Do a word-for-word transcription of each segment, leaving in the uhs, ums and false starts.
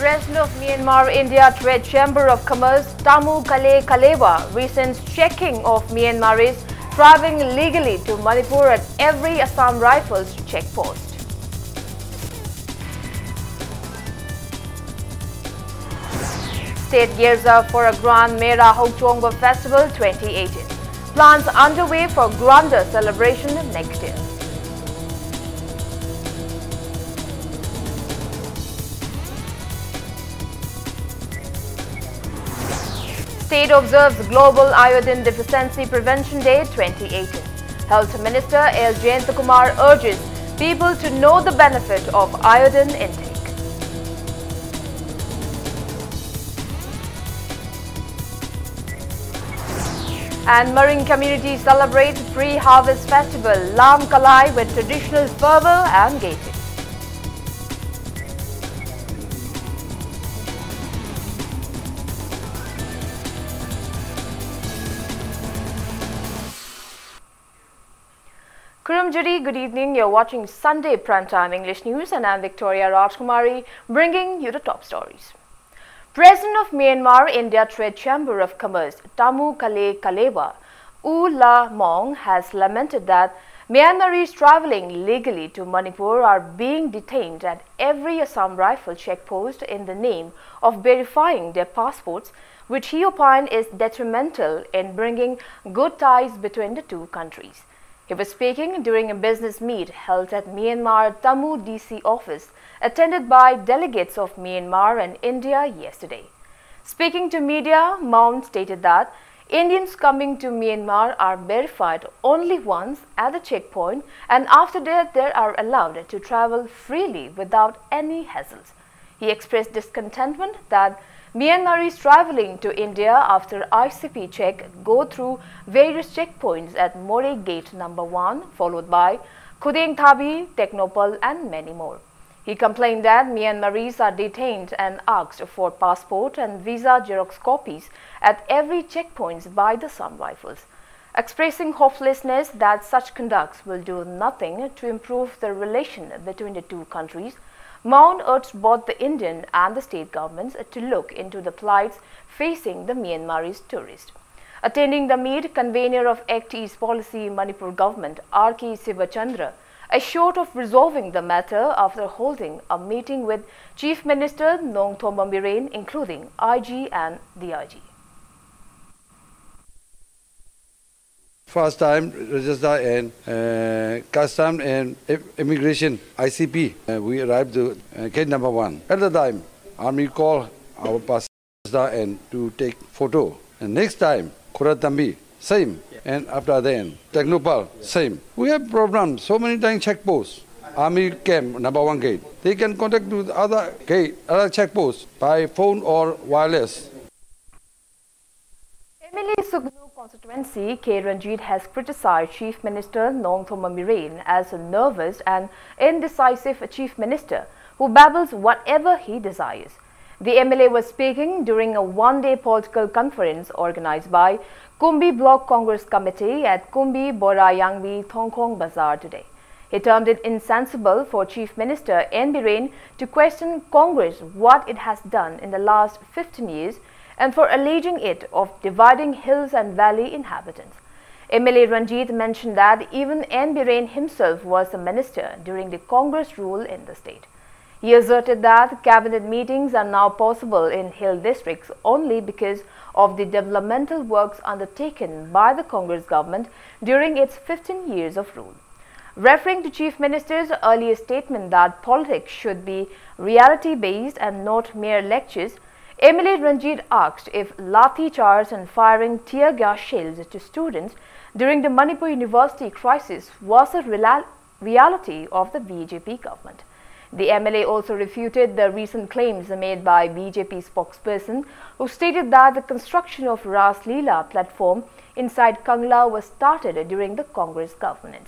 President of Myanmar India Trade Chamber of Commerce, Tamu Kale Kalewa, resents checking of Myanmaris traveling legally to Manipur at every Assam Rifles checkpost. State gears up for a grand Mera Hokchongba Festival twenty eighteen. Plans underway for grander celebration next year. State observes Global Iodine Deficiency Prevention Day twenty eighteen. Health Minister L. Jayantakumar urges people to know the benefit of iodine intake. And Maring community celebrates pre-harvest festival Lam Kalai with traditional fervor and gaiety. Kurumjuri, good evening. You're watching Sunday Primetime English News and I'm Victoria Rajkumari, bringing you the top stories. President of Myanmar India Trade Chamber of Commerce, Tamu Kale Kalewa, U La Mong, has lamented that Myanmaris traveling legally to Manipur are being detained at every Assam Rifle checkpost in the name of verifying their passports, which he opined is detrimental in bringing good ties between the two countries. He was speaking during a business meet held at Myanmar Tamu D C office, attended by delegates of Myanmar and India yesterday. Speaking to media, Mong stated that Indians coming to Myanmar are verified only once at the checkpoint, and after that they are allowed to travel freely without any hassles. He expressed discontentment that Myanmaris traveling to India after I C P check go through various checkpoints at Moreh Gate number one, followed by Khudeng Thabi, Technopal, and many more. He complained that Myanmaris are detained and asked for passport and visa xerox copies at every checkpoint by the Assam Rifles. Expressing hopelessness that such conducts will do nothing to improve the relation between the two countries, Maun urged both the Indian and the state governments to look into the plights facing the Myanmarese tourists. Attending the meet, convener of Act East Policy Manipur government, R K Sivachandra, assured of resolving the matter after holding a meeting with Chief Minister Nongthombam Biren, including I G and D I G. First time, Rajasthan and uh, Custom and Immigration, I C P, uh, we arrived to uh, gate number one. At the time, army called our passenger and to take photo. And next time, Khuratambi, same. And after then, Technopal, same. We have problems, so many times checkposts. Army camp, number one gate. They can contact to the other gate, other checkposts by phone or wireless. M L A Sugnu constituency K Ranjit has criticized Chief Minister Nongthombam Biren as a nervous and indecisive Chief Minister who babbles whatever he desires. The M L A was speaking during a one-day political conference organized by Kumbi Block Congress Committee at Kumbi Borayangbi Thongkhong Bazaar today. He termed it insensible for Chief Minister N Biren to question Congress what it has done in the last fifteen years and for alleging it of dividing hills and valley inhabitants. M L A Ranjit mentioned that even N Biren himself was a minister during the Congress rule in the state. He asserted that cabinet meetings are now possible in hill districts only because of the developmental works undertaken by the Congress government during its fifteen years of rule. Referring to Chief Minister's earlier statement that politics should be reality-based and not mere lectures, M L A Ranjit asked if lathi charge and firing tear gas shells to students during the Manipur University crisis was a rela- reality of the B J P government. The M L A also refuted the recent claims made by B J P spokesperson, who stated that the construction of Ras Leela platform inside Kangla was started during the Congress governance.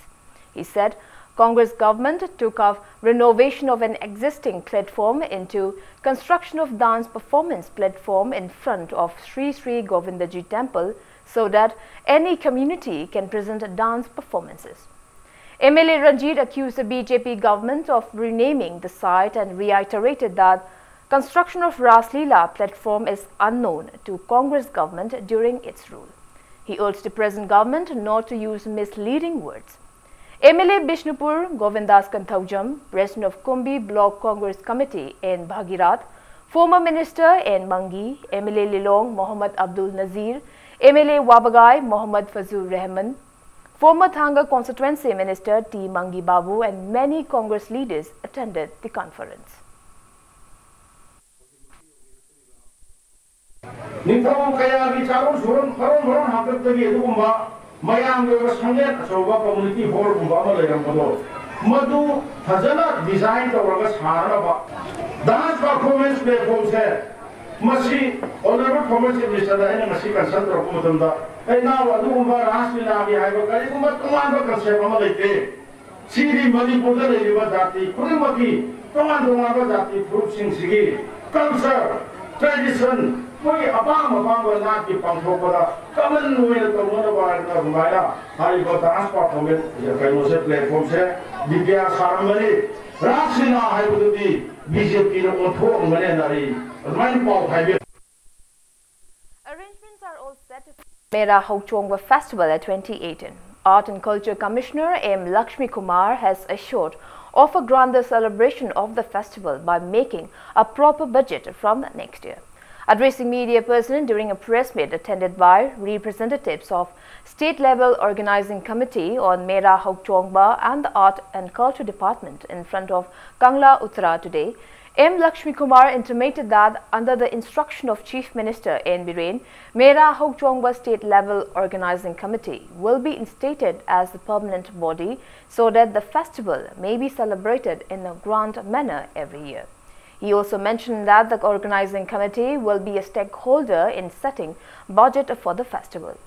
He said Congress government took up renovation of an existing platform into construction of dance performance platform in front of Sri Sri Govindaji temple so that any community can present dance performances. M L A Ranjit accused the B J P government of renaming the site and reiterated that construction of Ras Leela platform is unknown to Congress government during its rule. He urged the present government not to use misleading words. M L A Bishnupur Govindas Kanthaujam, president of Kumbi Block Congress Committee N Bhagirath, former minister N Mangi, M L A Lilong Mohammad Abdul Nazir, M L A Wabagai Mohammad Fazul Rahman, former Thanga constituency minister T Mangi Babu and many Congress leaders attended the conference. ꯅꯤꯡꯊꯧ ꯀꯌꯥꯒꯤ ꯆꯥꯔꯣꯟ ꯁꯨꯔꯣꯟ ꯃꯔꯣꯟ ꯃꯔꯣꯟ ꯍꯥꯛꯇꯛꯇꯒꯤ ꯑꯗꯨꯒꯨꯝꯕ ꯃꯌꯥꯝꯒꯤ ꯑꯣꯏꯕ ꯁꯪꯂꯦꯟ ꯑꯆꯧꯕ community hall ꯒꯨꯝꯕ ꯑꯃ ꯂꯩꯔꯝꯕꯗꯣ, ꯃꯗꯨ ꯐꯖꯅ design ꯇꯧꯔꯒ ꯁꯥꯅꯅꯕ dance performance platform ꯁꯦ, ꯃꯁꯤ Honourable former Chief Minister ꯗ ꯑꯩꯅ ꯉꯁꯤ consult ꯇꯧꯔꯛꯄ ꯃꯇꯝꯗ, "ꯑꯩ ꯅꯥꯎ, ꯑꯗꯨꯒꯨꯝꯕ ꯔꯥꯁ ꯂꯤꯂꯥꯒꯤ ꯍꯥꯏꯕ ꯀꯔꯤꯒꯨꯝꯕ ꯇꯣꯉꯥꯟꯕ concept ꯑꯃ ꯂꯩꯇꯦ꯫ ꯁꯤꯗꯤ ꯃꯅꯤꯄꯨꯔꯗ ꯂꯩꯔꯤꯕ ꯖꯥꯇꯤ ꯈꯨꯗꯤꯡꯃꯛꯀꯤ ꯇꯣꯉꯥꯟ ꯇꯣꯉꯥꯟꯕ ꯖꯥꯇꯤ ꯐꯨꯔꯨꯞꯁꯤꯡꯁꯤꯒꯤ culture, tradition, ꯃꯣꯏꯒꯤ ꯑꯄꯥꯝ ꯑꯄꯥꯝꯕ ꯅꯥꯠꯀꯤ ꯄꯥꯡꯊꯣꯛꯄꯗ common ꯑꯣꯏꯅ ꯇꯧꯅꯅꯕ" ꯍꯥꯏꯗꯅ ꯑꯗꯨꯃꯥꯏꯅ ꯍꯥꯏꯔꯤꯕ dance performance ꯀꯩꯅꯣꯁꯦ, platform ꯁꯦ ꯗꯤꯄꯤꯌꯥ ꯁꯥꯔꯝꯕꯅꯤ꯫ ꯔꯥꯁ ꯂꯤꯂꯥ ꯍꯥꯏꯕꯗꯨꯗꯤ B J P ꯅ ꯑꯣꯟꯊꯣꯛꯑꯝꯒꯅꯦꯅ ꯑꯩ ꯑꯗꯨꯃꯥꯏꯅ ꯄꯥꯎ ꯍꯥꯏꯕꯤꯔꯛ Arrangements are all set for Mera Hokchongba Festival at twenty eighteen. Art and Culture Commissioner M Lakshmi Kumar has assured of a grander celebration of the festival by making a proper budget from the next year. Addressing media personnel during a press meet attended by representatives of State Level Organizing Committee on Mera Hokchongba and the Art and Culture Department in front of Kangla Uttara today, M Lakshmi Kumar intimated that under the instruction of Chief Minister N Biren, Mera Hokchongba State Level Organizing Committee will be instated as the permanent body so that the festival may be celebrated in a grand manner every year. He also mentioned that the organizing committee will be a stakeholder in setting budget for the festival.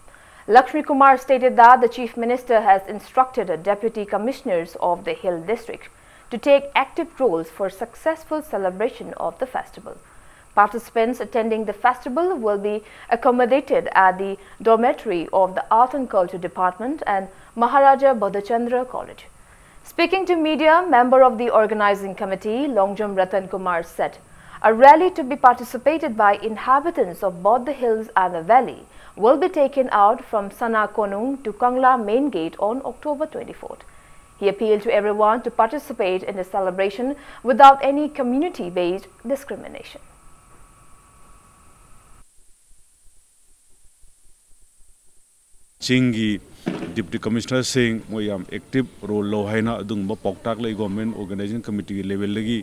Lakshmi Kumar stated that the Chief Minister has instructed the Deputy Commissioners of the Hill District to take active roles for successful celebration of the festival. Participants attending the festival will be accommodated at the dormitory of the Art and Culture Department and Maharaja Bodhachandra College. Speaking to media, member of the organizing committee, Longjam Ratan Kumar, said a rally to be participated by inhabitants of both the hills and the valley will be taken out from Sana Konung to Kangla main gate on October twenty-fourth. He appealed to everyone to participate in the celebration without any community-based discrimination. ꯆꯤꯡꯒꯤ deputy ꯀꯃꯤꯁꯅꯔꯁꯤꯡ ꯃꯣꯏ ꯌꯥꯝ active role ꯂꯧ ꯍꯥꯏꯅ ꯑꯗꯨꯒꯨꯝꯕ ꯄꯥꯎꯇꯥꯛ ꯂꯩ꯫ Government organising ꯀꯃꯤꯇꯤꯒꯤ ꯂꯦꯚꯦꯜꯗꯒꯤ,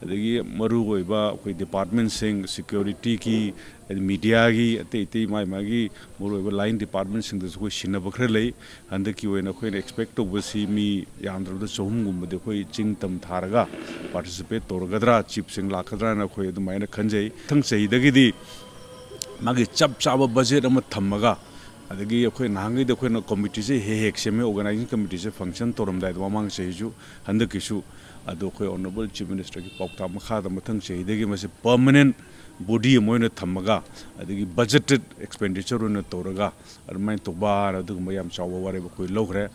ꯑꯗꯒꯤ ꯃꯔꯨꯑꯣꯏꯕ ꯑꯩꯈꯣꯏ ꯗꯤꯄꯥꯔꯠꯃꯦꯟꯁꯤꯡ, ꯁꯦꯀ꯭ꯌꯨꯔꯤꯇꯤꯒꯤ, ꯑꯗꯩ ꯃꯤꯗꯤꯌꯥꯒꯤ, ꯑꯇꯩ ꯑꯇꯩ ꯃꯥꯏ ꯃꯥꯒꯤ ꯃꯔꯨꯑꯣꯏꯕ ꯂꯥꯏꯟ ꯗꯤꯄꯥꯔꯠꯃꯦꯟꯁꯤꯡꯗꯁꯨ ꯑꯩꯈꯣꯏ ꯁꯤꯟꯅꯕ ꯈꯔ ꯂꯩ꯫ ꯍꯟꯗꯛꯀꯤ ꯑꯣꯏꯅ ꯑꯩꯈꯣꯏꯅ ꯑꯦꯛꯁꯄꯦꯛ ꯇꯧꯕꯁꯤ ꯃꯤ ꯌꯥꯝꯗ꯭ꯔꯕꯗ ꯆꯍꯨꯝꯒꯨꯝꯕꯗꯤ ꯑꯩꯈꯣꯏ ꯆꯤꯡ ꯇꯝ ꯊꯥꯔꯒ ꯄꯥꯔꯇꯤꯁꯤꯄꯦꯠ ꯇꯧꯔꯒꯗ꯭ꯔꯥ, ꯆꯤꯐꯁꯤꯡ ꯂꯥꯛꯀꯗ꯭ꯔꯥꯅ ꯑꯩꯈꯣꯏ ꯑꯗꯨꯃꯥꯏꯅ ꯈꯟꯖꯩ꯫ ꯃꯊꯪ ꯆꯍꯤꯗꯒꯤꯗꯤ ꯃꯥꯒꯤ ꯆꯞ ꯆꯥꯕ ꯕꯖꯦꯠ ꯑꯃ ꯊꯝꯃꯒ, ꯑꯗꯒꯤ ꯑꯩꯈꯣꯏ ꯅꯍꯥꯟꯈꯩꯗꯤ ꯑꯩꯈꯣꯏꯅ ꯀꯃꯤꯇꯤꯁꯦ ꯍꯦꯛ ꯍꯦꯛ ꯁꯦꯝꯃꯦ, ꯑꯣꯔꯒꯅꯥꯏꯖꯤꯡ ꯀꯃꯤꯇꯤꯁꯦ ꯐꯪꯁꯟ ꯇꯧꯔꯝꯗꯥꯏꯗ ꯃꯃꯥꯡ ꯆꯍꯤꯁꯨ, ꯍꯟꯗꯛꯀꯤꯁꯨ꯫ ꯑꯗꯣ ꯑꯩꯈꯣꯏ ꯑꯣꯅꯔꯦꯕꯜ ꯆꯤꯐ ꯃꯤꯅꯤꯁꯇꯔꯒꯤ ꯄꯥꯎꯇꯥꯛ ꯃꯈꯥꯗ ꯃꯊꯪ ꯆꯍꯤꯗꯒꯤ ꯃꯁꯤ ꯄꯔꯃꯅꯦꯟ ꯕꯣꯗꯤ ꯑꯃ ꯑꯣꯏꯅ ꯊꯝꯃꯒ, ꯑꯗꯒꯤ ꯕꯖꯦꯇꯦꯠ ꯑꯦꯛꯁꯄꯦꯟꯗꯤꯆꯔ ꯑꯣꯏꯅ ꯇꯧꯔꯒ ꯑꯗꯨꯃꯥꯏꯅ ꯇꯧꯕ, ꯑꯗꯨꯒꯨꯝꯕ ꯌꯥꯝ ꯆꯥꯎꯕ ꯋꯥꯔꯦꯞ ꯑꯩꯈꯣꯏ ꯂꯧꯈ꯭ꯔꯦ꯫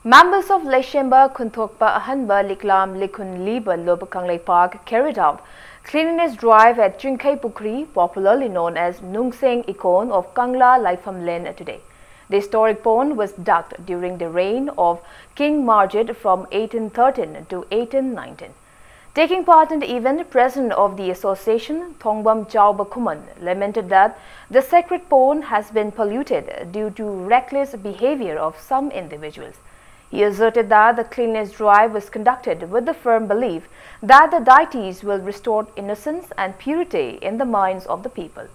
Members of Leishemba Khunthokpa Ahanba Liklam Likhun Liba Lup Kangleipak carried out cleanliness drive at Chingkhei Pukhri, popularly known as Nungseng Ikon of Kangla Laifamlen today. The historic pond was dug during the reign of King Marjit from eighteen thirteen to eighteen nineteen. Taking part in the event, President of the Association, Thongbam Chauba Khuman, lamented that the sacred pond has been polluted due to reckless behavior of some individuals. He asserted that the cleanliness drive was conducted with the firm belief that the deities will restore innocence and purity in the minds of the people.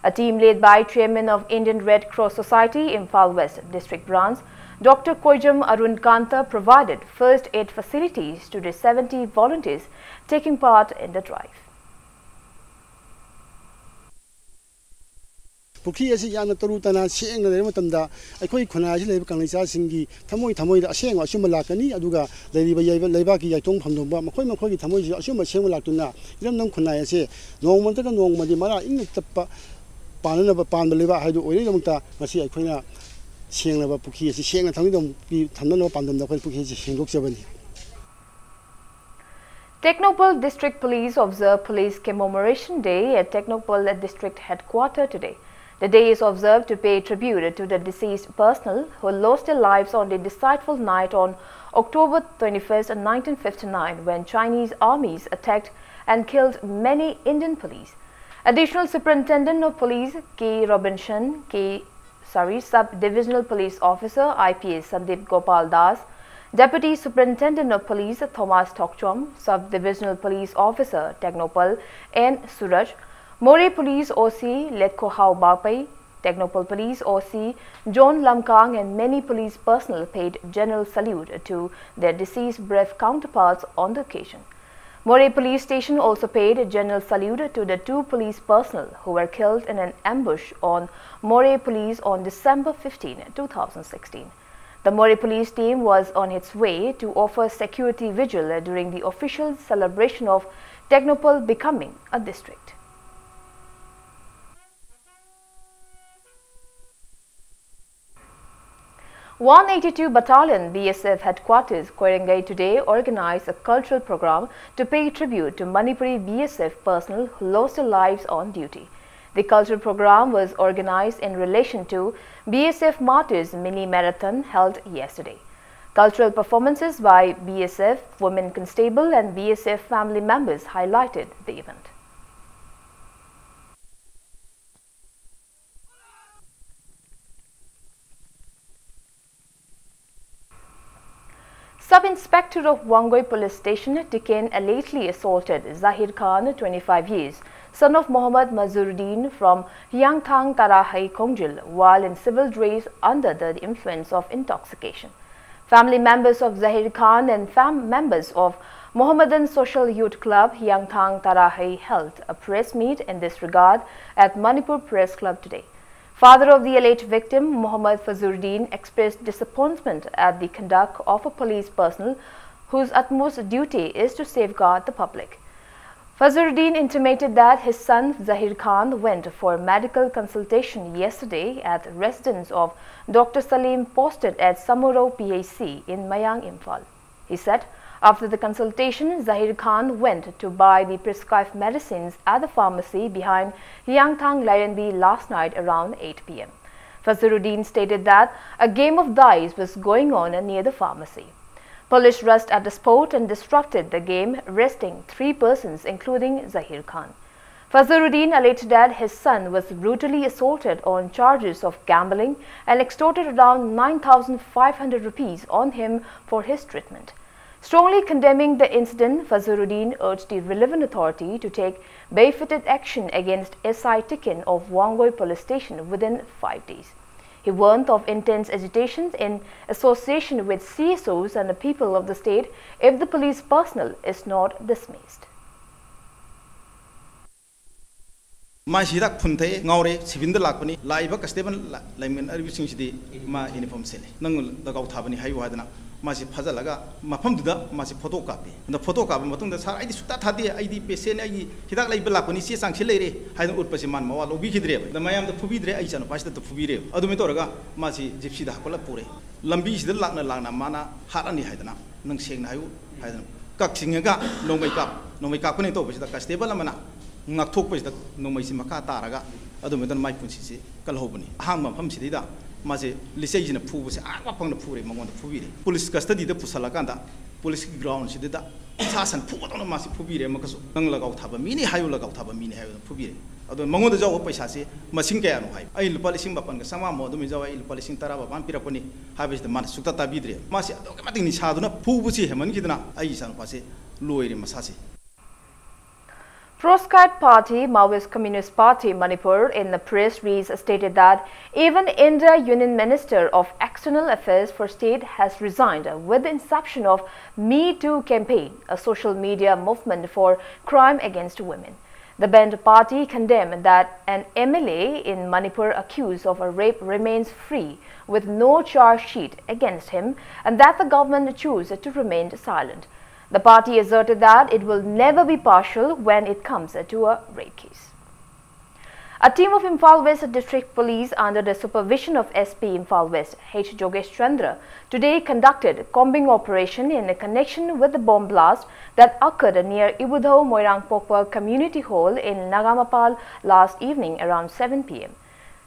A team led by Chairman of Indian Red Cross Society, Imphal West District Branch, Doctor Koijam Arun Kanta, provided first aid facilities to the seventy volunteers taking part in the drive. ꯄꯨꯈ꯭ꯔꯤ ꯑꯁꯤ ꯌꯥꯝꯅ ꯇꯔꯨ ꯇꯅꯥꯟ ꯁꯦꯡꯅ ꯂꯩꯔꯕ ꯃꯇꯝꯗ ꯑꯩꯈꯣꯏ ꯈꯨꯟꯅꯥꯏ ꯑꯁꯤ ꯂꯩꯕ ꯀꯪꯂꯩꯆꯥꯁꯤꯡꯒꯤ ꯊꯃꯣꯏ ꯊꯃꯣꯏꯗ ꯑꯁꯦꯡꯕ ꯑꯆꯨꯝꯕ ꯂꯥꯛꯀꯅꯤ꯫ ꯑꯗꯨꯒ ꯂꯩꯔꯤꯕ ꯌꯩꯕ-, ꯂꯩꯕꯥꯛꯀꯤ ꯌꯥꯏꯇꯣꯡ ꯐꯝꯗꯣꯡꯕ ꯃꯈꯣꯏ ꯃꯈꯣꯏꯒꯤ ꯊꯃꯣꯏꯁꯤꯗ ꯑꯆꯨꯝꯕ ꯑꯁꯦꯡꯕ ꯂꯥꯛꯇꯨꯅ ꯏꯔꯝꯗꯝ ꯈꯨꯟꯅꯥꯏ ꯑꯁꯦ ꯅꯣꯡꯃ ꯅꯠꯇ꯭ꯔꯒ ꯅꯣꯡꯃꯗꯤ ꯃꯔꯥ ꯏꯪꯅ ꯇꯞꯄ ꯄꯥꯟꯅꯅꯕ, ꯄꯥꯟꯕ ꯂꯩꯕꯥꯛ ꯍꯥꯏꯗꯨ ꯑꯣꯏꯅꯕꯒꯤꯗꯃꯛꯇ ꯉꯁꯤ ꯑꯩꯈꯣꯏꯅ ꯁꯦꯡꯂꯕ ꯄꯨꯈ꯭ꯔꯤ ꯑꯁꯤ ꯁꯦꯡꯅ ꯊꯝꯅꯕ, ꯊꯝꯅꯅꯕ ꯄꯥꯟꯗꯝꯗ ꯑꯩꯈꯣꯏ ꯄꯨꯈ꯭ꯔꯤ ꯑꯁꯤ ꯁꯦꯡꯗꯣꯛꯆꯕꯅꯤ꯫ Tengnoupal District Police observed Police Commemoration Day at Tengnoupal District Headquarter today. The day is observed to pay tribute to the deceased personnel who lost their lives on the decideful night on October twenty-first, nineteen fifty-nine, when Chinese armies attacked and killed many Indian police. Additional Superintendent of Police K Robinson, K sorry, Sub Divisional Police Officer I P S Sandeep Gopal Das, Deputy Superintendent of Police Thomas Thokchom, Sub Divisional Police Officer Tengnoupal N Suraj, Moreh Police O C Letkohao Bakpai, Tengnoupal Police O C John Lamkang, and many police personnel paid general salute to their deceased brave counterparts on the occasion. Moreh Police Station also paid a general salute to the two police personnel who were killed in an ambush on Moreh Police on December fifteen, two thousand sixteen. The Moreh Police team was on its way to offer security vigil during the official celebration of Tengnoupal becoming a district. One eighty-two Battalion B S F headquarters Koirengei today organized a cultural program to pay tribute to Manipuri B S F personnel who lost their lives on duty. The cultural program was organized in relation to B S F Martyrs mini marathon held yesterday. Cultural performances by B S F, women constable and B S F family members highlighted the event. Sub-Inspector of Wangoi Police Station, Tiken, allegedly assaulted Zahir Khan, twenty-five years, son of Mohammad Mazuruddin from Hyangthang Tarahai Kongjil, while in civil dress under the influence of intoxication. Family members of Zahir Khan and fam- members of Mohammedan Social Youth Club, Hiyangthang Tarahei held a press meet in this regard at Manipur Press Club today. Father of the alleged victim, Mohammad Fazluddin, expressed disappointment at the conduct of a police personnel whose utmost duty is to safeguard the public. Fazluddin intimated that his son Zahir Khan went for medical consultation yesterday at residence of Doctor Salim, posted at Samuro P H C in Mayang, Imphal. He said after the consultation, Zahir Khan went to buy the prescribed medicines at the pharmacy behind Hiyangthang Lairendi last night around eight p m. Fazluddin stated that a game of dice was going on near the pharmacy. Police rushed at the spot and disrupted the game, arresting three persons, including Zahir Khan. Fazluddin alleged that his son was brutally assaulted on charges of gambling and extorted around nine thousand five hundred rupees on him for his treatment. Strongly condemning the incident, Fazluddin urged the relevant authority to take barefooted action against S I Tikin of Wangoi Police Station within five days. He warned of intense agitation in association with C S Os and the people of the state if the police personnel is not dismissed. ꯃꯥꯁꯤ ꯍꯤꯗꯥꯛ ꯐꯨꯟ ꯊꯛꯑꯦ, ꯉꯥꯎꯔꯦ, ꯁꯤꯚꯤꯜꯗ ꯂꯥꯛꯄꯅꯤ꯫ ꯂꯥꯛꯏꯕ constable ꯂꯥ-, ꯂꯩꯃꯤꯟꯅꯔꯤꯕꯁꯤꯡꯁꯤꯗꯤ ꯃꯥ uniform ꯁꯦꯠꯂꯦ꯫ "ꯅꯪ ꯂꯒꯥꯎ ꯊꯥꯕꯅꯤ ꯍꯥꯏꯌꯨ" ꯍꯥꯏꯗꯅ ꯃꯥꯁꯤ ꯐꯥꯖꯤꯜꯂꯒ ꯃꯐꯝꯗꯨꯗ ꯃꯥꯁꯤ ꯐꯣꯇꯣ ꯀꯥꯞꯄꯦ꯫ ꯑꯗ ꯐꯣꯇꯣ ꯀꯥꯞꯄ ꯃꯇꯨꯡꯗ, "ꯁꯥꯔ, ꯑꯩꯗꯤ ꯁꯨꯛꯊꯥ ꯊꯥꯗꯦ, ꯑꯩꯗꯤ ꯄꯦꯁꯦꯟꯅꯤ, ꯑꯩꯒꯤ ꯍꯤꯗꯥꯛ ꯂꯩꯕ ꯂꯥꯛꯄꯅꯤ, ꯆꯦ ꯆꯥꯡꯁꯤ ꯂꯩꯔꯦ" ꯍꯥꯏꯗꯅ ꯎꯠꯄꯁꯤ ꯃꯥꯅ ꯃꯋꯥ ꯂꯧꯕꯤꯈꯤꯗ꯭ꯔꯦꯕ꯫ ꯑꯗ ꯃꯌꯥꯝꯗ ꯐꯨꯕꯤꯗ꯭ꯔꯦ, ꯑꯩ ꯏꯆꯥꯅꯨꯄꯥꯁꯤꯗ ꯐꯨꯕꯤꯔꯦꯕ꯫ ꯑꯗꯨꯃꯥꯏꯅ ꯇꯧꯔꯒ ꯃꯥꯁꯤ ꯖꯤꯞꯁꯤꯗ ꯍꯥꯞꯀꯠꯂ ꯄꯨꯔꯦ꯫ ꯂꯝꯕꯤꯁꯤꯗ ꯂꯥꯛꯅ ꯂꯥꯛꯅ ꯃꯥꯅ "ꯍꯥꯠꯂꯅꯤ" ꯍꯥꯏꯗꯅ, "ꯅꯪ ꯁꯦꯡꯅ ꯍꯥꯏꯌꯨ" ꯍꯥꯏꯗꯅ ꯀꯛꯆꯤꯡꯉꯒ ꯅꯣꯡꯃꯩ ꯀꯥꯞ-, ꯅꯣꯡꯃꯩ ꯀꯥꯞꯀꯅꯤ ꯇꯧꯕꯁꯤꯗ ꯀꯟꯁꯇꯦꯕꯜ ꯑꯃꯅ ꯉꯥꯛꯊꯣꯛꯄꯁꯤꯗ ꯅꯣꯡꯃꯩꯁꯤ ꯃꯈꯥ ꯇꯥꯔꯒ ꯑꯗꯨꯃꯥꯏꯅ ꯃꯥꯏ ꯄꯨꯟꯁꯤꯁꯤ ꯀꯜꯍꯧꯕꯅꯤ꯫ ꯑꯍꯥꯡꯕ ꯃꯐꯝꯁꯤꯗꯩꯗ ꯃꯥꯁꯦ ꯂꯤꯆꯩꯁꯤꯅ ꯐꯨꯕꯁꯦ ꯑꯥ ꯃꯐꯝꯗ ꯐꯨꯔꯦ, ꯃꯉꯣꯟꯗ ꯐꯨꯕꯤꯔꯦ꯫ ꯄꯨꯂꯤꯁ ꯀꯁꯇꯗꯤꯗ ꯄꯨꯁꯜꯂꯀꯥꯟꯗ ꯄꯨꯂꯤꯁꯀꯤ ꯒ꯭ꯔꯥꯎꯟꯁꯤꯗ ꯁꯥ ꯁꯟ ꯐꯨꯕꯗꯧꯅ ꯃꯥꯁꯤ ꯐꯨꯕꯤꯔꯦ꯫ ꯑꯃꯨꯛꯀꯁꯨ "ꯅꯪ ꯂꯒꯥꯎ ꯊꯥꯕ ꯃꯤꯅꯤ ꯍꯥꯏꯌꯨ, ꯂꯒꯥꯎ ꯊꯥꯕ ꯃꯤꯅꯤ" ꯍꯥꯏꯌꯨ ꯐꯨꯕꯤꯔꯦ꯫ ꯑꯗꯣ ꯃꯉꯣꯟꯗ ꯌꯥꯎꯕ ꯄꯩꯁꯥꯁꯤ ꯃꯁꯤꯡ ꯀꯌꯥꯅꯣ ꯍꯥꯏ꯫ "ꯑꯩ ꯂꯨꯄꯥ ꯂꯤꯁꯤꯡ ꯃꯥꯄꯟꯒ ꯆꯥꯝꯃꯉꯥꯃꯨꯛ ꯑꯗꯨꯝ ꯌꯥꯎꯋꯦ, ꯑꯩ ꯂꯨꯄꯥ ꯂꯤꯁꯤꯡ ꯇꯔꯥ ꯃꯄꯥꯟ ꯄꯤꯔꯛꯄꯅꯤ" ꯍꯥꯏꯕꯁꯤꯗ ꯃꯥꯅ ꯁꯨꯛꯇ ꯇꯥꯕꯤꯗ꯭ꯔꯦ꯫ ꯃꯥꯁꯤ ꯑꯗꯨꯛꯀꯤ ꯃꯇꯤꯛ ꯅꯤꯁꯥꯗꯨꯅ ꯐꯨꯕꯁꯤ ꯍꯦꯟꯃꯟꯈꯤꯗꯅ ꯑꯩꯒꯤ ꯏꯆꯥꯅꯨꯄꯥꯁꯦ ꯂꯣꯏꯔꯦ ꯃꯁꯥꯁꯦ꯫ Proscribed party Maoist Communist Party Manipur in the press release stated that even India Union Minister of External Affairs for State has resigned with the inception of Me Too campaign, a social media movement for crime against women. The banned party condemned that an M L A in Manipur accused of a rape remains free with no charge sheet against him and that the government chose to remain silent. The party asserted that it will never be partial when it comes to a rape case. A team of Imphal West District Police under the supervision of S P Imphal West, H Jogesh Chandra, today conducted combing operation in connection with the bomb blast that occurred near Ibudhou Moirang Pokpal Community Hall in Nagamapal last evening around seven p m.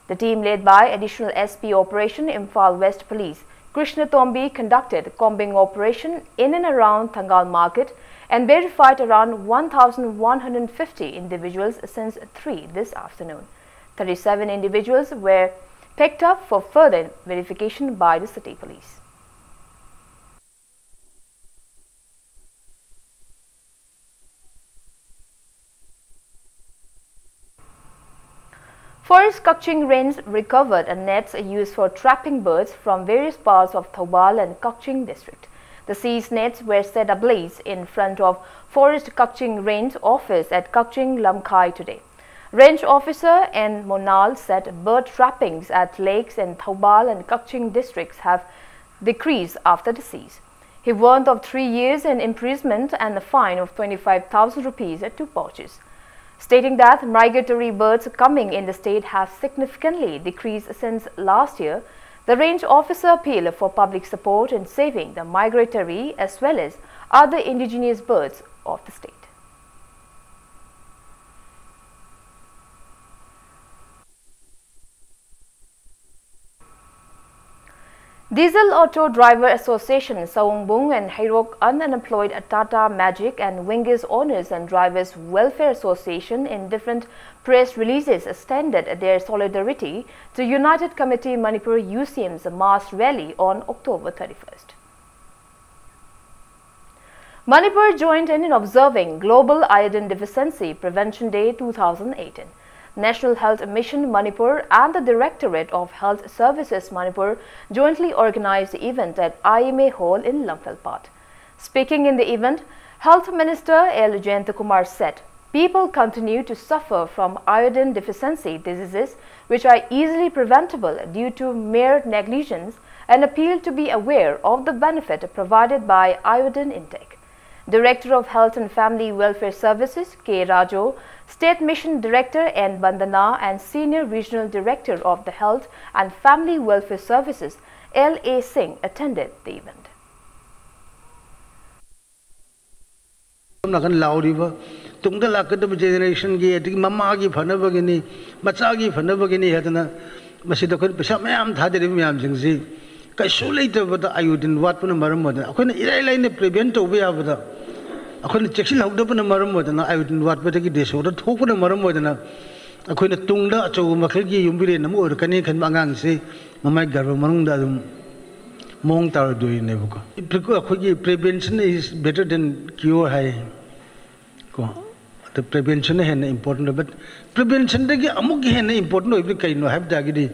The team led by Additional S P Operation Imphal West Police Krishna Tombi conducted combing operation in and around Thangal Market and verified around one thousand one hundred fifty individuals since three this afternoon. Thirty-seven individuals were picked up for further verification by the city police. Forest Kakching Range recovered a nets used for trapping birds from various parts of Thoubal and Kakching district. The seized nets were set ablaze in front of Forest Kakching Range office at Kakching Lamkhai today. Range officer N Monal said bird trappings at lakes in Thoubal and Kakching districts have decreased after the seize. He warned of three years in imprisonment and a fine of twenty-five thousand rupees to poachers. Stating that migratory birds coming in the state have significantly decreased since last year, the range officer appealed for public support in saving the migratory as well as other indigenous birds of the state. Diesel Auto Driver Association, Saungbung and Heirok Unemployed Tata Magic and Wingis Owners and Drivers Welfare Association in different press releases extended their solidarity to United Committee Manipur U C M's mass rally on October thirty-first. Manipur joined in in observing Global Iodine Deficiency Prevention Day two thousand eighteen. National Health Mission Manipur and the Directorate of Health Services Manipur jointly organized the event at I M A Hall in Lamphel Pat. Speaking in the event, Health Minister L Jayanta Kumar said, "People continue to suffer from iodine deficiency diseases, which are easily preventable due to mere negligence, and appeal to be aware of the benefit provided by iodine intake." Director of Health and Family Welfare Services, K Rajo, State Mission Director N Bandana, and Senior Regional Director of the Health and Family Welfare Services, L A Singh, attended the event. ꯁꯣꯝ ꯅꯥꯀꯟ ꯂꯥꯎꯔꯤꯕ ꯇꯨꯡꯗ ꯂꯥꯛꯀꯗꯕ ꯖꯦꯅꯦꯔꯦꯁꯟꯒꯤ, ꯑꯗꯒꯤ ꯃꯃꯥꯒꯤ ꯐꯅꯕꯒꯤꯅꯤ, ꯃꯆꯥꯒꯤ ꯐꯅꯕꯒꯤꯅꯤ ꯍꯥꯏꯗꯅ ꯃꯁꯤꯗ ꯑꯩꯈꯣꯏꯅ ꯄꯩꯁꯥ ꯃꯌꯥꯝ ꯊꯥꯗꯔꯤꯕ ꯃꯌꯥꯝꯁꯤꯡꯁꯤ ꯀꯩꯁꯨ ꯂꯩꯇꯕꯗ ꯑꯥꯏꯑꯣꯗꯤꯟ ꯋꯥꯠꯄꯅ ꯃꯔꯝ ꯑꯣꯏꯗꯅ ꯑꯩꯈꯣꯏꯅ ꯏꯔꯥꯏ ꯂꯥꯏꯅ ꯄ꯭ꯔꯤꯚꯦꯟ ꯇꯧꯕ ꯌꯥꯕꯗ ꯑꯩꯈꯣꯏꯅ ꯆꯦꯛꯁꯤꯜꯍꯧꯗꯕꯅ ꯃꯔꯝ ꯑꯣꯏꯗꯅ ꯑꯥꯏꯑꯣꯗꯤꯟ ꯋꯥꯠꯄꯗꯒꯤ ꯗꯤꯁꯑꯣꯔꯗꯔ ꯊꯣꯛꯄꯅ ꯃꯔꯝ ꯑꯣꯏꯗꯅ ꯑꯩꯈꯣꯏꯅ ꯇꯨꯡꯗ ꯑꯆꯧꯕ ꯃꯈꯜꯒꯤ ꯌꯨꯝꯕꯤꯔꯦꯟ ꯑꯃ ꯑꯣꯏꯔꯛꯀꯅꯤ ꯈꯟꯕ ꯑꯉꯥꯡꯁꯤ ꯃꯃꯥꯏ ꯒꯔꯚ ꯃꯅꯨꯡꯗ ꯑꯗꯨꯝ ꯃꯑꯣꯡ ꯇꯥꯔꯣꯏꯗꯣꯔꯤꯅꯦꯕꯀꯣ꯫ ꯑꯩꯈꯣꯏꯒꯤ prevention is better than cure ꯍꯥꯏ ꯀꯣ꯫ ꯑꯗ ꯄ꯭ꯔꯤꯚꯦꯟꯁꯟꯅ ꯍꯦꯟꯅ ꯏꯝꯄꯣꯔꯇꯦꯟ ꯑꯣꯏ꯫ ꯕꯠ ꯄ꯭ꯔꯤꯚꯦꯟꯁꯟꯗꯒꯤ ꯑꯃꯨꯛ ꯍꯦꯟꯅ ꯏꯝꯄꯣꯔꯇꯦꯟ ꯑꯣꯏꯕꯗꯤ ꯀꯩꯅꯣ ꯍꯥꯏꯕ ꯇꯥꯔꯒꯗꯤ,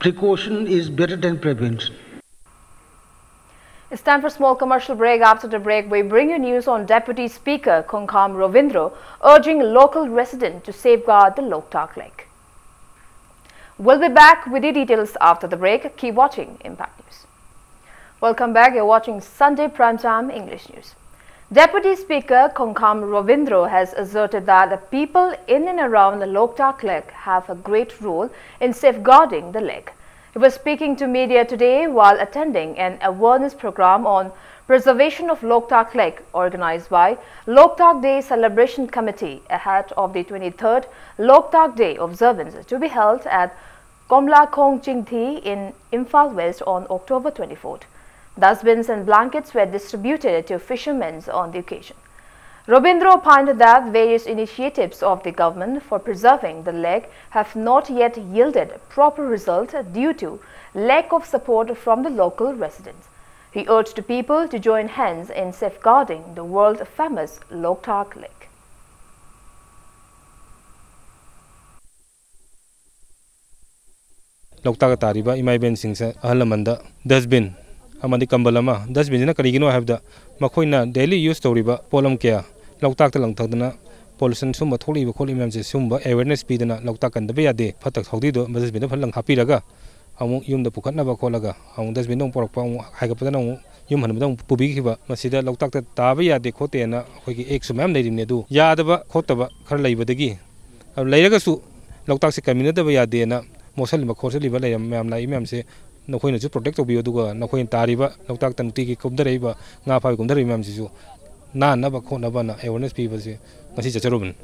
precaution is better than prevention. It's time for a small commercial break. After the break, we bring you news on Deputy Speaker Khongkham Ravindra urging local residents to safeguard the Loktak Lake. We'll be back with the details after the break. Keep watching Impact News. Welcome back. You're watching Sunday Primetime English News. Deputy Speaker Khongkham Ravindra has asserted that the people in and around the Loktak Lake have a great role in safeguarding the lake. He was speaking to media today while attending an awareness program on preservation of Loktak Lake organized by Loktak Day Celebration Committee ahead of the twenty-third Loktak Day observance to be held at Komlakhong Chingthi in Imphal West on October twenty-fourth. Dustbins and blankets were distributed to fishermen on the occasion. Ravindra opined that various initiatives of the government for preserving the lake have not yet yielded proper result due to lack of support from the local residents. He urged the people to join hands in safeguarding the world-famous Loktak Lake. ꯂꯣꯛꯇꯥꯛꯇ ꯇꯥꯔꯤꯕ ꯏꯃꯥ ꯏꯕꯦꯟꯁꯤꯡꯁꯦ ꯑꯍꯜ ꯂꯃꯟꯗ ꯗꯁꯕꯤꯟ ꯑꯃꯗꯤ ꯀꯝꯕꯜ ꯑꯃ, ꯗꯁꯕꯤꯟꯁꯤꯅ ꯀꯔꯤꯒꯤꯅꯣ ꯍꯥꯏꯕꯗ ꯃꯈꯣꯏꯅ daily use ꯇꯧꯔꯤꯕ ꯄꯣꯠꯂꯝ ꯀꯌꯥ ꯂꯣꯛꯇꯥꯛꯇ ꯂꯪꯊꯗꯅ ꯄꯣꯂꯨꯁꯟ ꯁꯨꯝꯕ ꯊꯣꯛꯂꯛꯏꯕ ꯈꯣꯠꯂꯤꯕ ꯃꯌꯥꯝꯁꯦ ꯁꯨꯝꯕ ꯑꯦꯋꯦꯔꯅꯦꯁ ꯄꯤꯗꯅ ꯂꯣꯛꯇꯥꯛ ꯀꯟꯗꯕ ꯌꯥꯗꯦ, ꯐꯠꯇ ꯍꯥꯎꯗꯤꯗꯣ ꯗꯁꯕꯤꯟꯗ ꯐꯖꯅ ꯍꯥꯞꯄꯤꯔꯒ ꯑꯃꯨꯛ ꯌꯨꯝꯗ ꯄꯨꯈꯠꯅꯕ ꯈꯣꯠꯂꯒ ꯑꯃꯨꯛ ꯗꯁꯕꯤꯟꯗ ꯑꯃꯨꯛ ꯄꯨꯔꯛꯄ, ꯑꯃꯨꯛ ꯍꯥꯏꯒꯠꯄꯗꯅ ꯑꯃꯨꯛ ꯌꯨꯝ ꯍꯟꯕꯗ ꯑꯃꯨꯛ ꯄꯨꯕꯤꯈꯤꯕ꯫ ꯃꯁꯤꯗ ꯂꯣꯛꯇꯥꯛꯇ ꯇꯥꯕ ꯌꯥꯗꯦ ꯈꯣꯠꯇꯦꯅ ꯑꯩꯈꯣꯏꯒꯤ ꯑꯦꯛꯁꯨ ꯃꯌꯥꯝ ꯂꯩꯔꯤꯕꯅꯤ, ꯑꯗꯨ ꯌꯥꯗꯕ ꯈꯣꯠꯇꯕ ꯈꯔ ꯂꯩꯕꯗꯒꯤ, ꯑꯗꯨ ꯂꯩꯔꯒꯁꯨ ꯂꯣꯛꯇꯥꯛꯁꯦ ꯀꯟꯃꯤꯟꯅꯗꯕ ꯌꯥꯗꯦꯅ ꯃꯣꯠꯁꯜꯂꯤꯕ ꯈꯣꯠꯆꯜꯂꯤꯕ ꯂꯩꯔꯝ ꯃꯌꯥꯝ ꯂꯥꯛꯏ ꯃꯌꯥꯝꯁꯦ ꯅꯈꯣꯏꯅꯁꯨ ꯄ꯭ꯔꯣꯇꯦꯛ ꯇꯧꯕꯤꯌꯨ, ꯑꯗꯨꯒ ꯅꯈꯣꯏꯅ ꯇꯥꯔꯤꯕ ꯂꯣꯛꯇꯥꯛꯇ ꯅꯨꯡꯇꯤꯒꯤ ꯀꯨꯝꯊꯔꯛꯏꯕ ꯉꯥ ꯐꯥꯕ ꯀꯨꯝꯊꯔꯛꯏꯕ ꯃꯌꯥꯝꯁꯤꯁꯨ ꯅꯥꯟꯅꯕ ꯈꯣꯠꯅꯕꯅ ꯑꯦꯋꯦꯔꯅꯦꯁ ꯄꯤꯕꯁꯦ ꯉꯁꯤ ꯆꯠꯆꯔꯨꯕꯅꯤ꯫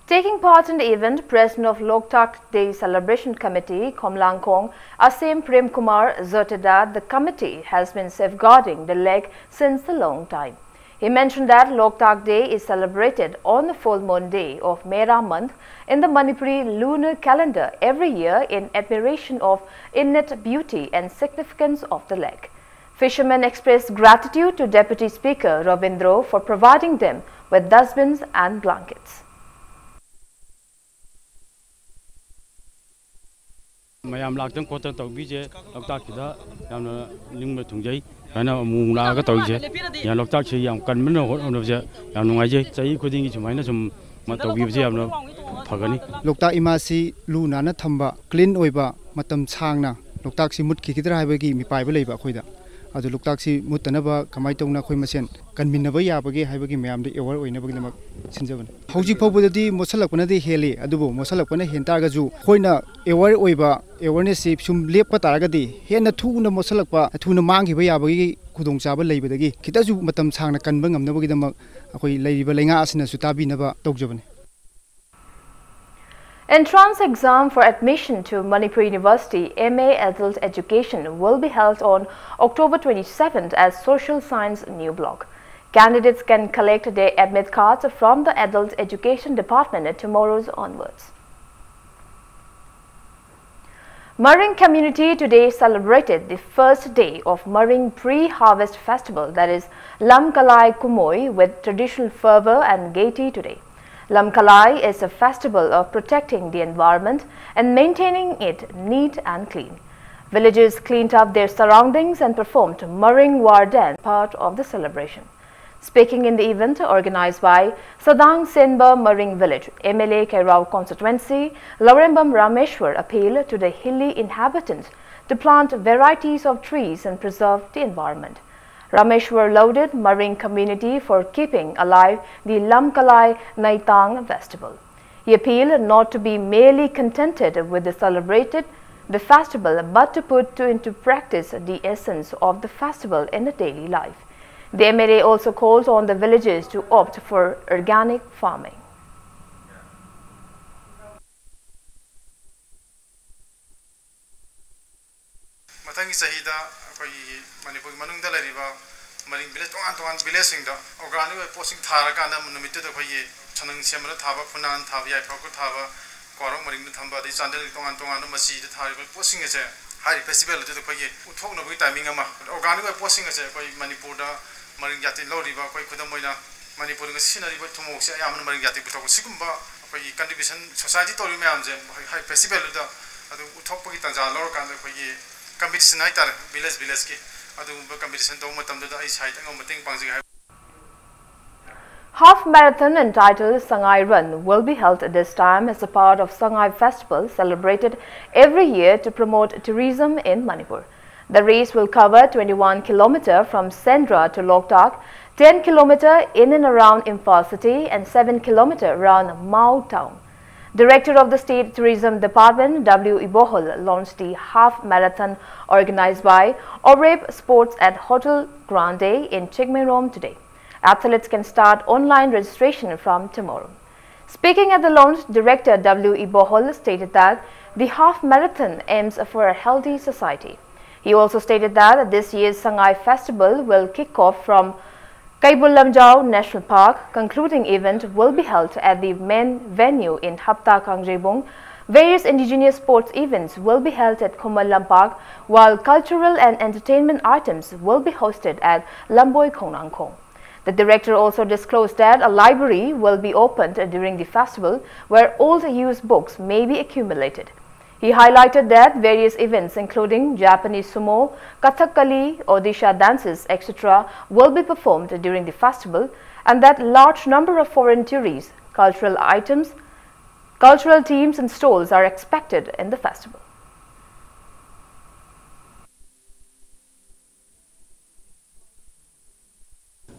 Taking part in the event, President of Loktak Day Celebration Committee, Khomlangkhong, Asem Prem Kumar, asserted that the committee has been safeguarding the lake since a long time. He mentioned that Loktak Day is celebrated on the full moon day of Mera month in the Manipuri lunar calendar every year in admiration of innate beauty and significance of the lake. Fishermen expressed gratitude to Deputy Speaker Robindro for providing them with dustbins and blankets. ꯃꯌꯥꯝ ꯂꯥꯛꯇꯅ ꯈꯣꯠꯇꯅ ꯇꯧꯕꯤꯁꯦ ꯂꯣꯛꯇꯥꯛꯁꯤꯗ ꯌꯥꯝꯅ ꯅꯤꯡꯕ ꯊꯨꯡꯖꯩ꯫ ꯁꯨꯃꯥꯏꯅ ꯑꯃꯨꯛ ꯂꯥꯛꯑꯒ ꯇꯧꯔꯤꯁꯦ, ꯌꯥꯝ ꯂꯣꯛꯇꯥꯛꯁꯤ ꯌꯥꯝ ꯀꯟꯕꯅ ꯍꯣꯠꯅꯕꯁꯦ ꯌꯥꯝ ꯅꯨꯡꯉꯥꯏꯖꯩ꯫ ꯆꯍꯤ ꯈꯨꯗꯤꯡꯒꯤ ꯁꯨꯃꯥꯏꯅ ꯁꯨꯝ ꯃ- ꯇꯧꯕꯤꯕꯁꯦ ꯌꯥꯝꯅ ꯐꯒꯅꯤ꯫ ꯂꯣꯛꯇꯥꯛ ꯏꯃꯥꯁꯤ ꯂꯨ ꯅꯥꯟꯅ ꯊꯝꯕ, ꯀ꯭ꯂꯤꯟ ꯑꯣꯏꯕ, ꯃꯇꯝ ꯁꯥꯡꯅ ꯂꯣꯛꯇꯥꯛꯁꯤ ꯃꯨꯠꯈꯤꯒꯗ꯭ꯔꯥ ꯍꯥꯏꯕꯒꯤ ꯃꯤꯄꯥꯏꯕ ꯂꯩꯕ ꯑꯩꯈꯣꯏꯗ꯫ ꯑꯗꯨ ꯂꯣꯛꯇꯥꯛꯁꯤ ꯃꯨꯠꯇꯅꯕ ꯀꯃꯥꯏꯅ ꯇꯧꯅ ꯑꯩꯈꯣꯏ ꯃꯁꯦꯟ ꯀꯟꯃꯤꯟꯅꯕ ꯌꯥꯕꯒꯦ ꯍꯥꯏꯕꯒꯤ ꯃꯌꯥꯝꯗ ꯑꯦꯋꯥꯔ ꯑꯣꯏꯅꯕꯒꯤꯗꯃꯛ ꯁꯤꯟꯖꯕꯅꯤ꯫ ꯍꯧꯖꯤꯛ ꯐꯥꯎꯕꯗꯗꯤ ꯃꯣꯠꯁꯜꯂꯛꯄꯅꯗꯤ ꯍꯦꯜꯂꯤ, ꯑꯗꯨꯕꯨ ꯃꯣꯠꯁꯜꯂꯛꯄꯅ ꯍꯦꯟ ꯇꯥꯔꯒꯁꯨ ꯑꯩꯈꯣꯏꯅ ꯑꯦꯋꯥꯔ ꯑꯣꯏꯕ, ꯑꯦꯋꯥꯔꯅꯦꯁꯁꯤ ꯁꯨꯝ ꯂꯦꯞꯄ ꯇꯥꯔꯒꯗꯤ ꯍꯦꯟꯅ ꯊꯨꯅ ꯃꯣꯠꯁꯜꯂꯛꯄ, ꯊꯨꯅ ꯃꯥꯡꯈꯤꯕ ꯌꯥꯕꯒꯤ ꯈꯨꯗꯣꯡꯆꯥꯕ ꯂꯩꯕꯗꯒꯤ ꯈꯤꯇꯁꯨ ꯃꯇꯝ ꯁꯥꯡꯅ ꯀꯟꯕ ꯉꯝꯅꯕꯒꯤꯗꯃꯛ ꯑꯩꯈꯣꯏ ꯂꯩꯔꯤꯕ ꯂꯩꯉꯥꯛ ꯑꯁꯤꯅꯁꯨ ꯇꯥꯕꯤꯅꯕ ꯇꯧꯖꯕꯅꯤ꯫ Entrance exam for admission to Manipur University M A Adult Education will be held on October twenty-seventh at Social Science New Block. Candidates can collect their admit cards from the Adult Education Department tomorrow onwards. Maring community today celebrated the first day of Maring pre-harvest festival, that is Lamkalai Kumoi, with traditional fervor and gaiety today. Lamkalai is a festival of protecting the environment and maintaining it neat and clean. Villagers cleaned up their surroundings and performed Maring War dance, part of the celebration. Speaking in the event organized by Sadang Senba Maring Village, M L A Kairao Constituency, Laurembam Rameshwar appealed to the hilly inhabitants to plant varieties of trees and preserve the environment. Rameshwar lauded Maring community for keeping alive the Lamkalai Naitang festival. He appealed not to be merely contented with the celebrated the festival, but to put to into practice the essence of the festival in the daily life. The M L A also called on the villagers to opt for organic farming. ꯃꯊꯪꯒꯤ ꯆꯍꯤꯗ ꯑꯩꯈꯣꯏꯒꯤ ꯃꯅꯤꯄꯨꯔꯒꯤ ꯃꯅꯨꯡꯗ ꯂꯩꯔꯤꯕ ꯃꯔꯤꯡ village ꯇꯣꯉꯥꯟ ꯇꯣꯉꯥꯟꯕ ꯚꯤꯂꯦꯖꯁꯤꯡꯗ organic ꯑꯣꯏꯕ ꯄꯣꯠꯁꯤꯡ ꯊꯥꯔꯀꯥꯟꯗ ꯅꯨꯃꯤꯠꯇꯨꯗ ꯑꯩꯈꯣꯏꯒꯤ ꯁꯅꯪ ꯁꯦꯝꯕꯗ ꯊꯥꯕ, ꯐꯨꯅꯥꯟ ꯊꯥꯕ, ꯌꯥꯏꯐ ꯀꯣꯠ ꯊꯥꯕ, ꯀ꯭ꯋꯥꯔꯣꯛ ꯃꯔꯤꯡꯗ ꯊꯝꯕ, ꯑꯗꯩ ꯆꯥꯟꯗꯦꯜꯒꯤ ꯇꯣꯉꯥꯟ ꯇꯣꯉꯥꯟꯕ ꯃꯆꯤꯗ ꯊꯥꯔꯤꯕ ꯄꯣꯠꯁꯤꯡ ꯑꯁꯦ ꯍꯥꯏꯔꯤꯕ ꯐꯦꯁꯇꯤꯚꯦꯜ ꯑꯗꯨꯗ ꯑꯩꯈꯣꯏꯒꯤ ꯎꯠꯊꯣꯛꯅꯕꯒꯤ ꯇꯥꯏꯃꯤꯡ ꯑꯃ, ꯑꯣꯔꯒꯥꯅꯤꯛ ꯑꯣꯏꯕ ꯄꯣꯠꯁꯤꯡ ꯑꯁꯦ ꯑꯩꯈꯣꯏ ꯃꯅꯤꯄꯨꯔꯗ ꯃꯔꯤꯡ ꯖꯥꯇꯤ ꯂꯧꯔꯤꯕ, ꯑꯩꯈꯣꯏ ꯈꯨꯗꯝ ꯑꯣꯏꯅ ꯃꯅꯤꯄꯨꯔꯗ ꯁꯤꯖꯤꯟꯅꯔꯤꯕ ꯊꯨꯝꯃꯣꯛꯁꯦ ꯑꯌꯥꯝꯕꯅ ꯃꯔꯤꯡ ꯖꯥꯇꯤ ꯄꯨꯊꯣꯛꯄ꯫ ꯁꯤꯒꯨꯝꯕ ꯑꯩꯈꯣꯏꯒꯤ ꯀꯟꯇ꯭ꯔꯤꯕ꯭ꯌꯨꯁꯟ ꯁꯣꯁꯥꯏꯇꯤ ꯇꯧꯔꯤꯕ ꯃꯌꯥꯝꯁꯦ ꯍꯥꯏ ꯐꯦꯁꯇꯤꯚꯦꯜꯗꯨꯗ ꯑꯗꯨ ꯎꯠꯊꯣꯛꯄꯒꯤ ꯇꯥꯟꯖꯥ ꯂꯧꯔꯀꯥꯟꯗ ꯑꯩꯈꯣꯏꯒꯤ ꯀꯝꯄꯤꯇꯤꯁꯟ ꯍꯥꯏꯇꯥꯔꯦ, ꯚꯤꯂꯦꯖ ꯚꯤꯂꯦꯖꯀꯤ ꯑꯗꯨꯒꯨꯝꯕ ꯀꯝꯄꯤꯇꯤꯁꯟ ꯇꯧꯕ ꯃꯇꯝꯗꯨꯗ ꯑꯩ ꯁꯥꯏꯠ ꯑꯉꯝꯕ ꯃꯇꯦꯡ ꯄꯥꯡꯖꯒꯦ ꯍꯥꯏꯕ꯫ Half marathon entitled Sangai Run will be held this time as a part of Sangai Festival celebrated every year to promote tourism in Manipur. The race will cover twenty-one kilometer from Sendra to Loktak, ten kilometer in and around Imphal city and seven kilometer around Mao town. Director of the State Tourism Department, W Ibohol, launched the half marathon organized by Oreb Sports at Hotel Grande in Chikmagalur today. Athletes can start online registration from tomorrow. Speaking at the launch, Director W Ibohol stated that the half marathon aims for a healthy society. He also stated that this year's Sangai Festival will kick off from Keibul Lamjao National Park. Concluding event will be held at the main venue in Hapta Kangjebung, Various indigenous sports events will be held at Khuman Lampak, while cultural and entertainment items will be hosted at Lamboi Khongnangkhong. The director also disclosed that a library will be opened during the festival where old used books may be accumulated. He highlighted that various events including Japanese sumo, Kathakali, Odisha dances, et cetera will be performed during the festival, and that large number of foreign tourists, cultural items, cultural teams and stalls are expected in the festival.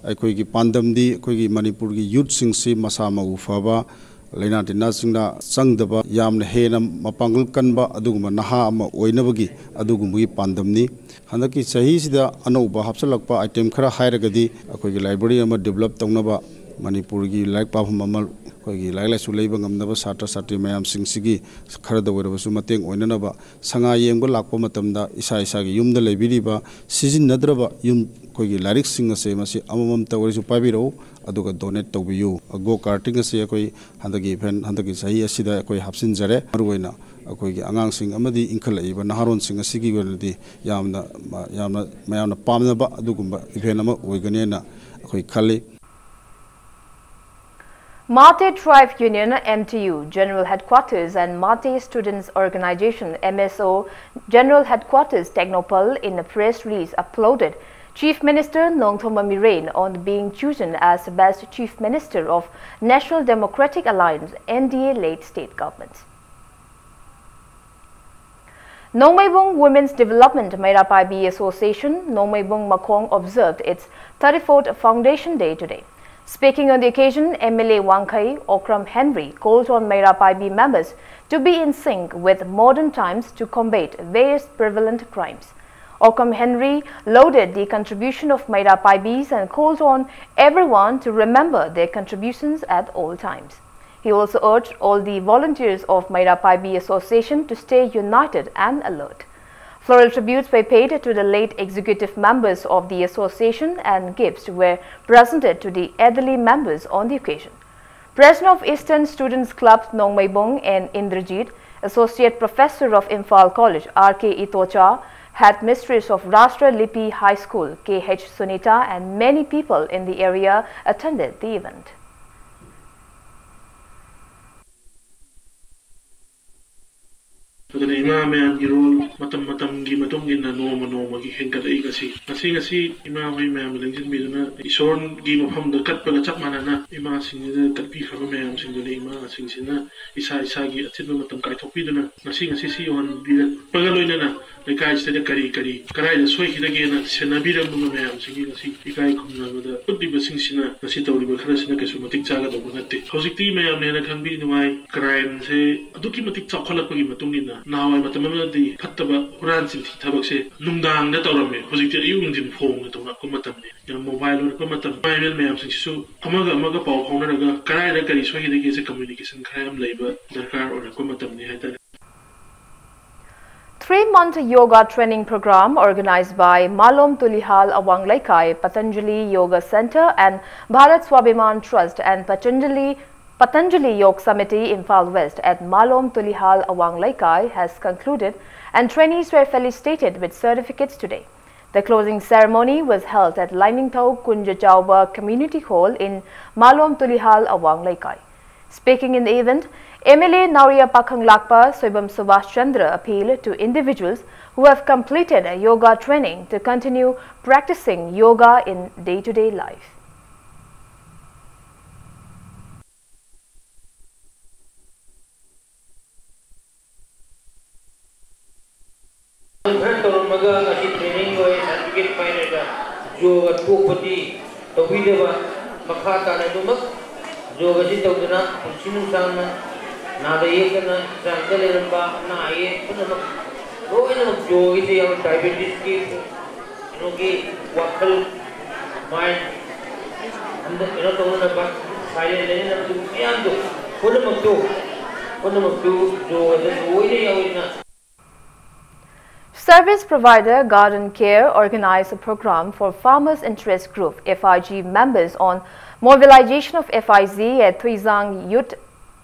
ꯑꯩꯈꯣꯏꯒꯤ ꯄꯥꯟꯗꯝꯗꯤ ꯑꯩꯈꯣꯏꯒꯤ ꯃꯅꯤꯄꯨꯔꯒꯤ ꯌꯨꯠꯁꯤꯡꯁꯤ ꯃꯁꯥ ꯃꯎ ꯐꯕ, ꯂꯥꯏꯅꯥ ꯇꯤꯟꯅꯥꯁꯤꯡꯅ ꯆꯪꯗꯕ, ꯌꯥꯝꯅ ꯍꯦꯟꯅ ꯃꯄꯥꯡꯒꯜ ꯀꯟꯕ ꯑꯗꯨꯒꯨꯝꯕ ꯅꯍꯥ ꯑꯃ ꯑꯣꯏꯅꯕꯒꯤ ꯑꯗꯨꯒꯨꯝꯕꯒꯤ ꯄꯥꯟꯗꯝꯅꯤ꯫ ꯍꯟꯗꯛꯀꯤ ꯆꯍꯤꯁꯤꯗ ꯑꯅꯧꯕ ꯍꯥꯞꯆꯤꯜꯂꯛꯄ ꯑꯥꯏꯇꯦꯝ ꯈꯔ ꯍꯥꯏꯔꯒꯗꯤ ꯑꯩꯈꯣꯏꯒꯤ ꯂꯥꯏꯕ꯭ꯔꯦꯔꯤ ꯑꯃ ꯗꯤꯕꯂꯞ ꯇꯧꯅꯕ, ꯃꯅꯤꯄꯨꯔꯒꯤ ꯂꯥꯏꯔꯤꯛ ꯄꯥꯐꯝ ꯑꯃ ꯑꯩꯈꯣꯏꯒꯤ ꯂꯥꯏꯔꯤꯛ ꯂꯥꯏꯁꯨ ꯂꯩꯕ ꯉꯝꯅꯕ ꯁꯥꯇ꯭ꯔ ꯁꯥꯇ꯭ꯔꯤ ꯃꯌꯥꯝꯁꯤꯡꯁꯤꯒꯤ ꯈꯔꯗ ꯑꯣꯏꯔꯕꯁꯨ ꯃꯇꯦꯡ ꯑꯣꯏꯅꯅꯕ ꯁꯉꯥꯏ ꯌꯦꯡꯕ ꯂꯥꯛꯄ ꯃꯇꯝꯗ ꯏꯁꯥ ꯏꯁꯥꯒꯤ ꯌꯨꯝꯗ ꯂꯩꯕꯤꯔꯤꯕ ꯁꯤꯖꯤꯟꯅꯗ꯭ꯔꯕ ꯌꯨꯝ ꯑꯩꯈꯣꯏꯒꯤ ꯂꯥꯏꯔꯤꯛꯁꯤꯡ ꯑꯁꯦ ꯃꯁꯤ ꯑꯃꯃꯝꯇ ꯑꯣꯏꯔꯁꯨ ꯄꯥꯏꯕꯤꯔꯛꯎ, ꯑꯗꯨꯒ ꯗꯣꯅꯦꯠ ꯇꯧꯕꯤꯌꯨ꯫ ꯒꯣ ꯀꯥꯔꯇꯤꯡ ꯑꯁꯤ ꯑꯩꯈꯣꯏ ꯍꯟꯗꯛꯀꯤ ꯏꯚꯦꯟ, ꯍꯟꯗꯛꯀꯤ ꯆꯍꯤ ꯑꯁꯤꯗ ꯑꯩꯈꯣꯏ ꯍꯥꯞꯆꯤꯟꯖꯔꯦ꯫ ꯃꯔꯨꯑꯣꯏꯅ ꯑꯩꯈꯣꯏꯒꯤ ꯑꯉꯥꯡꯁꯤꯡ ꯑꯃꯗꯤ ꯏꯟꯈꯠꯂꯛꯏꯕ ꯅꯍꯥꯔꯣꯟꯁꯤꯡ ꯑꯁꯤꯒꯤ ꯑꯣꯏꯅꯗꯤ ꯌꯥꯝꯅ ꯌꯥꯝꯅ ꯃꯌꯥꯝꯅ ꯄꯥꯝꯅꯕ ꯑꯗꯨꯒꯨꯝꯕ ꯏꯚꯦꯟ ꯑꯃ ꯑꯣꯏꯒꯅꯦꯅ ꯑꯩꯈꯣꯏ ꯈꯜꯂꯤ꯫ Mate Tribe Union, M T U, General Headquarters and Mate Students Organization, M S O, General Headquarters, Tengnoupal, in a press release uploaded, Chief Minister Nongthombam Biren on being chosen as the best Chief Minister of National Democratic Alliance, N D A-led state government. Nongmeibung Women's Development Meirapaibi Association, Nongmeibung Makhong, observed its thirty-fourth Foundation Day today. Speaking on the occasion, M L A Wangkhei Okram Henry called on Meirapaibi members to be in sync with modern times to combat various prevalent crimes. Okram Henry lauded the contribution of Meirapaibis and called on everyone to remember their contributions at all times. He also urged all the volunteers of Meirapaibi Association to stay united and alert. Floral tributes were paid to the late executive members of the association and gifts were presented to the elderly members on the occasion. President of Eastern Students Club Nongmeibong and Indrajit, Associate Professor of Imphal College R K Itocha, Headmistress of Rashtra Lipi High School K H Sunita, and many people in the area attended the event. ꯑꯗꯨꯅ ꯏꯃꯥ ꯃꯌꯥꯝꯒꯤ role ꯃꯇꯝ ꯃꯇꯝꯒꯤ ꯃꯇꯨꯡ ꯏꯟꯅ ꯅꯣꯡꯃ ꯅꯣꯡꯃꯒꯤ ꯍꯦꯟꯒꯠꯂꯛꯏ꯫ ꯉꯁꯤ ꯉꯁꯤ ꯉꯁꯤ ꯏꯃꯥ ꯍꯣꯏ ꯃꯌꯥꯝꯅ ꯂꯦꯡꯁꯤꯟꯕꯤꯗꯨꯅ ꯏꯁꯣꯔꯒꯤ ꯃꯐꯝꯗ ꯀꯠꯄꯒ ꯆꯞ ꯃꯥꯟꯅꯅ ꯏꯃꯥꯁꯤꯡꯁꯤꯗ ꯀꯠꯄꯤꯈ꯭ꯔꯕ ꯃꯌꯥꯝꯁꯤꯡꯗꯨꯅ ꯏꯃꯥꯁꯤꯡꯁꯤꯅ ꯏꯁꯥ ꯏꯁꯥꯒꯤ ꯑꯆꯤꯟꯕ ꯃꯇꯝ ꯀꯥꯏꯊꯣꯛꯄꯤꯗꯨꯅ ꯉꯁꯤ ꯉꯁꯤ ꯁꯤ ꯌꯧꯍꯟꯕꯤꯔꯛꯄꯒ ꯂꯣꯏꯅꯅ ꯂꯩꯀꯥꯏꯁꯤꯗ ꯀꯔꯤ ꯀꯔꯤ ꯀꯗꯥꯏꯗ ꯁꯣꯏꯈꯤꯗꯒꯦꯅ ꯁꯦꯟꯅꯕꯤꯔꯝꯕ ꯃꯌꯥꯝꯁꯤꯒꯤ ꯉꯁꯤ ꯏꯀꯥꯏ ꯈꯨꯝꯅꯕꯗ ꯎꯠꯂꯤꯕꯁꯤꯡꯁꯤꯅ ꯉꯁꯤ ꯇꯧꯔꯤꯕ ꯈꯔꯁꯤꯅ ꯀꯩꯁꯨ ꯃꯇꯤꯛ ꯆꯥꯒꯗꯧꯕ ꯅꯠꯇꯦ꯫ ꯍꯧꯖꯤꯛꯇꯤ ꯃꯌꯥꯝꯅ ꯍꯦꯟꯅ ꯈꯪꯕꯤ ꯅꯨꯡꯉꯥꯏ꯫ ꯀ꯭ꯔꯥꯏꯝꯁꯦ ꯑꯗꯨꯛꯀꯤ ꯃꯇꯤꯛ ꯆꯥꯎꯈꯠꯂꯛꯄꯒꯤ ꯃꯇꯨꯡ ꯏꯟꯅ ꯅꯍꯥꯟꯋꯥꯏ ꯃꯇꯝ ꯑꯃꯗꯗꯤ ꯐꯠꯇꯕ ꯍꯨꯔꯥꯟ ꯆꯤꯟꯊꯤ ꯊꯕꯛꯁꯦ ꯅꯨꯡꯗꯥꯡꯗ ꯇꯧꯔꯝꯃꯦ꯫ ꯍꯧꯖꯤꯛꯇꯤ ꯑꯌꯨꯛ ꯅꯨꯡꯊꯤꯟ ꯐꯣꯡꯅ ꯇꯧꯅꯔꯛꯄ ꯃꯇꯝꯅꯤ꯫ ꯃꯣꯕꯥꯏꯜ ꯑꯣꯏꯔꯛꯄ ꯃꯇꯝ, ꯃꯌꯥꯝꯁꯤꯡꯁꯤꯁꯨ ꯑꯃꯒ ꯑꯃꯒ ꯄꯥꯎ ꯐꯥꯎꯅꯔꯒ ꯀꯗꯥꯏꯗ ꯀꯔꯤ ꯁꯣꯏꯈꯤꯗꯒꯦꯁꯦ ꯀꯝꯃ꯭ꯌꯨꯅꯤꯀꯦꯁꯟ ꯈꯔ ꯌꯥꯝ ꯂꯩꯕ ꯗꯔꯀꯥꯔ ꯑꯣꯏꯔꯛꯄ ꯃꯇꯝꯅꯤ ꯍꯥꯏꯇꯥꯔꯦ꯫ Three-month yoga training program organized by Malom Tulihal Awang Leikai, Patanjali Yoga Center and Bharat Swabhiman Trust and Patanjali, Patanjali Yog Samiti Imphal West at Malom Tulihal Awang Leikai has concluded and trainees were felicitated with certificates today. The closing ceremony was held at Lainingthou Kunja Chauba Community Hall in Malom Tulihal Awang Leikai. Speaking in the event, M L A Naoriya Pakhang Lakpa Soibam Subhash Chandra appealed to individuals who have completed a yoga training to continue practicing yoga in day-to-day life. ꯈꯔ ꯇꯧꯔꯝꯃꯒ ꯉꯁꯤ training ꯂꯣꯏ certificate ꯄꯥꯏꯔꯒ ꯌꯣꯒ ꯇꯣꯛꯄꯗꯤ ꯇꯧꯕꯤꯗꯕ, ꯃꯈꯥ ꯇꯥꯅ ꯑꯗꯨꯃꯛ ꯌꯣꯒꯁꯤ ꯇꯧꯗꯅ ꯄꯨꯟꯁꯤ ꯅꯨꯡꯁꯥꯡꯅ ꯅꯥꯗ ꯌꯦꯛꯇꯅ ꯍꯛꯆꯥꯡꯗ ꯂꯩꯔꯝꯕ ꯑꯅꯥ ꯑꯌꯦꯛ ꯄꯨꯝꯅꯃꯛ ꯂꯣꯏꯅꯃꯛ ꯌꯣꯒꯒꯤꯁꯦ ꯌꯥꯝꯅ diabetesꯀꯤ ꯀꯩꯅꯣꯒꯤ ꯋꯥꯈꯜ, mind ꯑꯝꯇ ꯀꯩꯅꯣ ꯇꯧꯅꯅꯕ, silent ꯂꯩꯅꯅꯕ ꯃꯌꯥꯝꯗꯣ ꯄꯨꯝꯅꯃꯛꯇꯨ, ꯄꯨꯝꯅꯃꯛꯇꯨ ꯌꯣꯒꯗ ꯂꯣꯏꯅ ꯌꯥꯎꯋꯦꯅ꯫ Service provider Garden Care organized a program for Farmers Interest Group, F I G, members on mobilization of F I Z at Thuizang Youth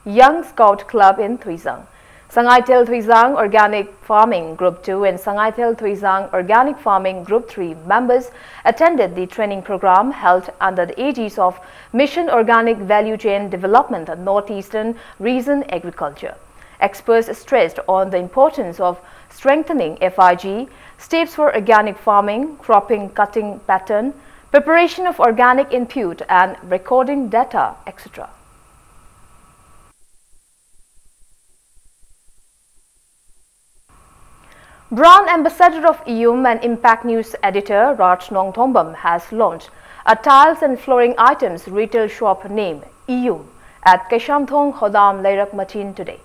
Young Scout Club in Thuizang. Sangaithel Thuizang Organic Farming Group two and Sangaithel Thuizang Organic Farming Group three members attended the training program held under the aegis of Mission Organic Value Chain Development, Northeastern Region Agriculture. Experts stressed on the importance of strengthening F I G, steps for organic farming, cropping cutting pattern, preparation of organic input and recording data, et cetera. Brand ambassador of Iyum and Impact News editor Raj Nongthombam has launched a tiles and flooring items retail shop named Iyum at Keishamthong Khodam Leirak Machin today.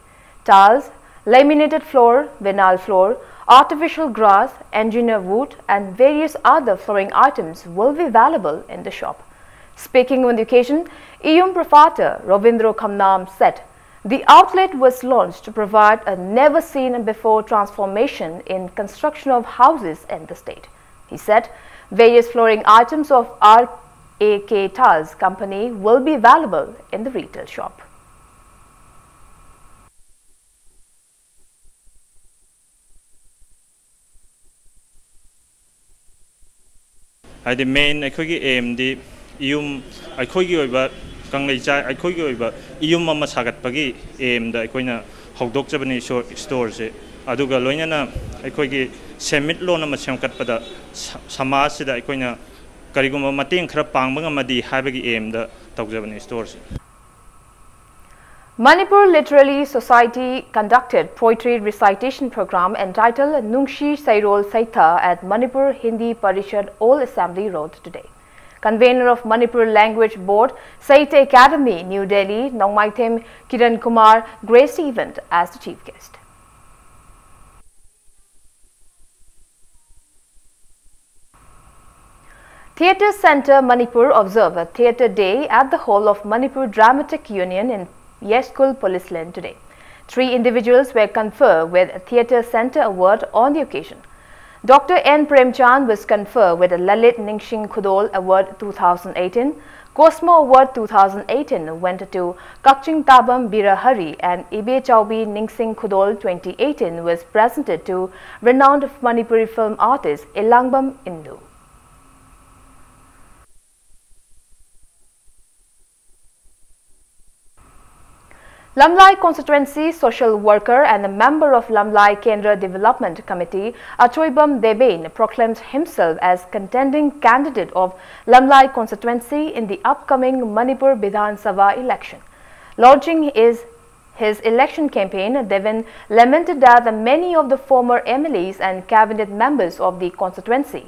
Tiles, laminated floor, vinyl floor, artificial grass, engineer wood, and various other flooring items will be available in the shop. Speaking on the occasion, Iyum proprietor Ravindra Khamnam said the outlet was launched to provide a never-seen-before transformation in construction of houses in the state. He said various flooring items of R A K Tiles company will be available in the retail shop. ꯍꯥꯏꯗꯤ ꯃꯦꯟ ꯑꯩꯈꯣꯏꯒꯤ MD ꯌꯨꯝ ꯑꯩꯈꯣꯏꯒꯤ ꯑꯣꯏꯕ ꯀꯪꯂꯩꯆꯥꯏ ꯑꯩꯈꯣꯏꯒꯤ ꯑꯣꯏꯕ ꯌꯨꯝ ꯑꯃ ꯁꯥꯒꯠꯄꯒꯤ ꯑꯦꯝꯗ ꯑꯩꯈꯣꯏꯅ ꯍꯧꯗꯣꯛꯆꯕꯅꯤ ꯏꯁꯣꯔ ꯏꯁꯇꯣꯔꯁꯦ꯫ ꯑꯗꯨꯒ ꯂꯣꯏꯅꯅ ꯑꯩꯈꯣꯏꯒꯤ ꯁꯦꯟꯃꯤꯠꯂꯣꯟ ꯑꯃ ꯁꯦꯝꯒꯠꯄꯗ ꯁ- ꯁꯃꯥꯖꯁꯤꯗ ꯑꯩꯈꯣꯏꯅ ꯀꯔꯤꯒꯨꯝꯕ ꯃꯇꯦꯡ ꯈꯔ ꯄꯥꯡꯕ ꯉꯝꯃꯗꯤ ꯍꯥꯏꯕꯒꯤ ꯑꯦꯝꯗ ꯇꯧꯖꯕꯅꯤ ꯏꯁꯇꯣꯔꯁꯦ꯫ Manipur Literary Society conducted poetry recitation program entitled Nungshi Seirol Seitha at Manipur Hindi Parishad Old Assembly Road today. Convener of Manipur Language Board, Sahitya Academy, New Delhi, Nongmaithem Kiran Kumar graced the event as the chief guest. Theatre Centre Manipur observed a theatre day at the hall of Manipur Dramatic Union in Yashkul Police Lane today. Three individuals were conferred with Theatre Centre Award on the occasion. Doctor N Premchand was conferred with the Lalit Ningsing Khudol Award two thousand eighteen. Cosmo Award two thousand eighteen went to Kakching Tabam Birahari, and Ibe Chaubi Ningsing Khudol twenty eighteen was presented to renowned Manipuri film artist Elangbam Indu. Lamlai Constituency social worker and a member of Lamlai Kendra Development Committee, Achoibam Deben, proclaimed himself as contending candidate of Lamlai Constituency in the upcoming Manipur Bidhan Sabha election. Launching his, his election campaign, Deben lamented that many of the former M L As and cabinet members of the constituency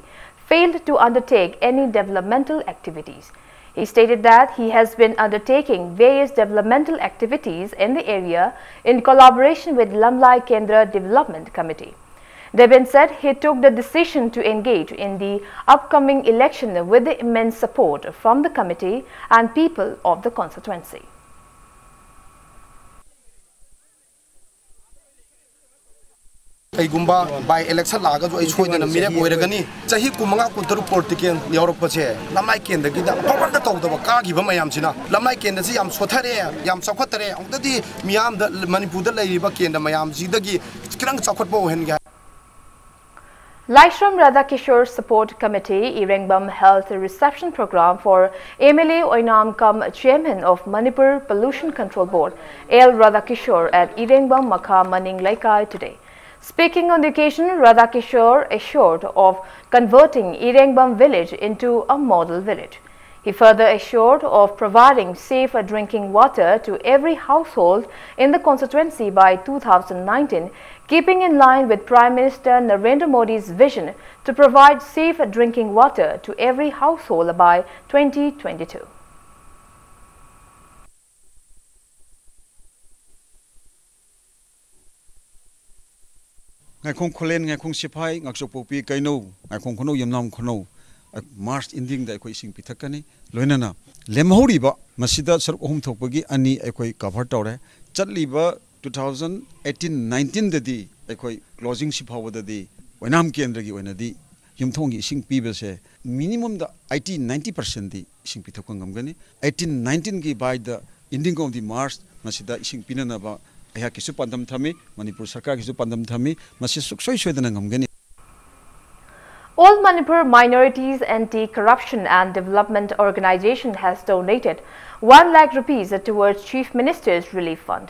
failed to undertake any developmental activities. He stated that he has been undertaking various developmental activities in the area in collaboration with Lamlai Kendra Development Committee. Deben said he took the decision to engage in the upcoming election with the immense support from the committee and people of the constituency. ꯀꯩꯒꯨꯝꯕ by election ꯂꯥꯛꯑꯒꯁꯨ ꯑꯩ ꯁꯣꯏꯗꯅ ꯃꯤꯔꯦꯞ ꯑꯣꯏꯔꯒꯅꯤ꯫ ꯆꯍꯤ ꯀꯨꯟꯃꯉꯥ ꯀꯨꯟꯇꯔꯨꯛ political ꯌꯥꯎꯔꯛꯄꯁꯦ ꯂꯝꯂꯥꯏ ꯀꯦꯟꯗ꯭ꯔꯒꯤꯗ ꯑꯐꯕ ꯑꯝꯇ ꯇꯧꯗꯕ ꯀꯥꯈꯤꯕ ꯃꯌꯥꯝꯁꯤꯅ꯫ ꯂꯝꯂꯥꯏ ꯀꯦꯟꯗ꯭ꯔꯁꯤ ꯌꯥꯝ ꯁꯣꯠꯊꯔꯦ, ꯌꯥꯝ ꯆꯥꯎꯈꯠꯇꯔꯦ꯫ ꯑꯃꯨꯛꯇꯗꯤ ꯃꯤꯌꯥꯝꯗ, ꯃꯅꯤꯄꯨꯔꯗ ꯂꯩꯔꯤꯕ ꯀꯦꯟꯗ꯭ꯔ ꯃꯌꯥꯝꯁꯤꯗꯒꯤ ꯈꯤꯇꯪ ꯆꯥꯎꯈꯠꯄ ꯑꯣꯏꯍꯟꯒꯦ ꯍꯥꯏ꯫ Laishram Radhakishore Support Committee Irengbam held a reception program for M L A Oinam cum Chairman of Manipur Pollution Control Board, L Radhakishore, at Irengbam Makha Maning Leikai today. Speaking on the occasion, Radhakishore assured of converting Irengbam village into a model village. He further assured of providing safe drinking water to every household in the constituency by two thousand nineteen, keeping in line with Prime Minister Narendra Modi's vision to provide safe drinking water to every household by twenty twenty-two. ꯉꯥꯏꯈꯣꯡ ꯈꯨꯂꯦꯟ, ꯉꯥꯏꯈꯣꯡ ꯁꯤꯐꯥꯏ, ꯉꯥꯛꯆꯣꯛꯄꯣꯛꯄꯤ ꯀꯩꯅꯧ, ꯉꯥꯏꯈꯣꯡ ꯈꯨꯅꯧ, ꯌꯨꯝꯅꯥꯝ ꯈꯨꯅꯧ, ꯑ, March ending ꯗ ꯑꯩꯈꯣꯏ ꯏꯁꯤꯡ ꯄꯤꯊꯛꯀꯅꯤ꯫ ꯂꯣꯏꯅꯅ ꯂꯦꯝꯍꯧꯔꯤꯕ ꯃꯁꯤꯗ ꯁꯔꯨꯛ ꯑꯍꯨꯝ ꯊꯣꯛꯄꯒꯤ ꯑꯅꯤ ꯑꯩꯈꯣꯏ cover ꯇꯧꯔꯦ꯫ ꯆꯠꯂꯤꯕ ꯇꯨ ꯊꯥꯎꯖꯟ ꯑꯩꯠꯇꯤꯟ ꯅꯥꯏꯟꯇꯤꯟꯗꯗꯤ ꯑꯩꯈꯣꯏ ꯀ꯭ꯂꯣꯖꯤꯡꯁꯤ ꯐꯥꯎꯕꯗꯗꯤ ꯑꯣꯏꯅꯥꯝ ꯀꯦꯟꯗ꯭ꯔꯒꯤ ꯑꯣꯏꯅꯗꯤ ꯌꯨꯝꯊꯣꯡꯒꯤ ꯏꯁꯤꯡ ꯄꯤꯕꯁꯦ ꯃꯤꯅꯤꯃꯝꯗ ꯑꯩꯠꯇꯤ ꯅꯥꯏꯟꯇꯤ ꯄꯥꯔꯁꯦꯟꯗꯤ ꯏꯁꯤꯡ ꯄꯤꯊꯣꯛꯄ ꯉꯝꯒꯅꯤ꯫ ꯑꯩꯠꯇꯤꯟ ꯅꯥꯏꯟꯇꯤꯟꯒꯤ by the ending of the March ꯃꯁꯤꯗ ꯏꯁꯤꯡ ꯄꯤꯅꯅꯕ ꯑꯩꯍꯥꯛꯀꯤꯁꯨ ꯄꯥꯟꯗꯝ ꯊꯝꯃꯤ, ꯃꯅꯤꯄꯨꯔ ꯁꯔꯀꯥꯔꯒꯤꯁꯨ ꯄꯥꯟꯗꯝ ꯊꯝꯃꯤ꯫ ꯃꯁꯤ ꯁꯨꯡꯁꯣꯏ ꯁꯣꯏꯗꯅ ꯉꯝꯒꯅꯤ꯫ All Manipur Minorities Anti-Corruption and Development Organization has donated one lakh rupees towards Chief Minister's Relief Fund.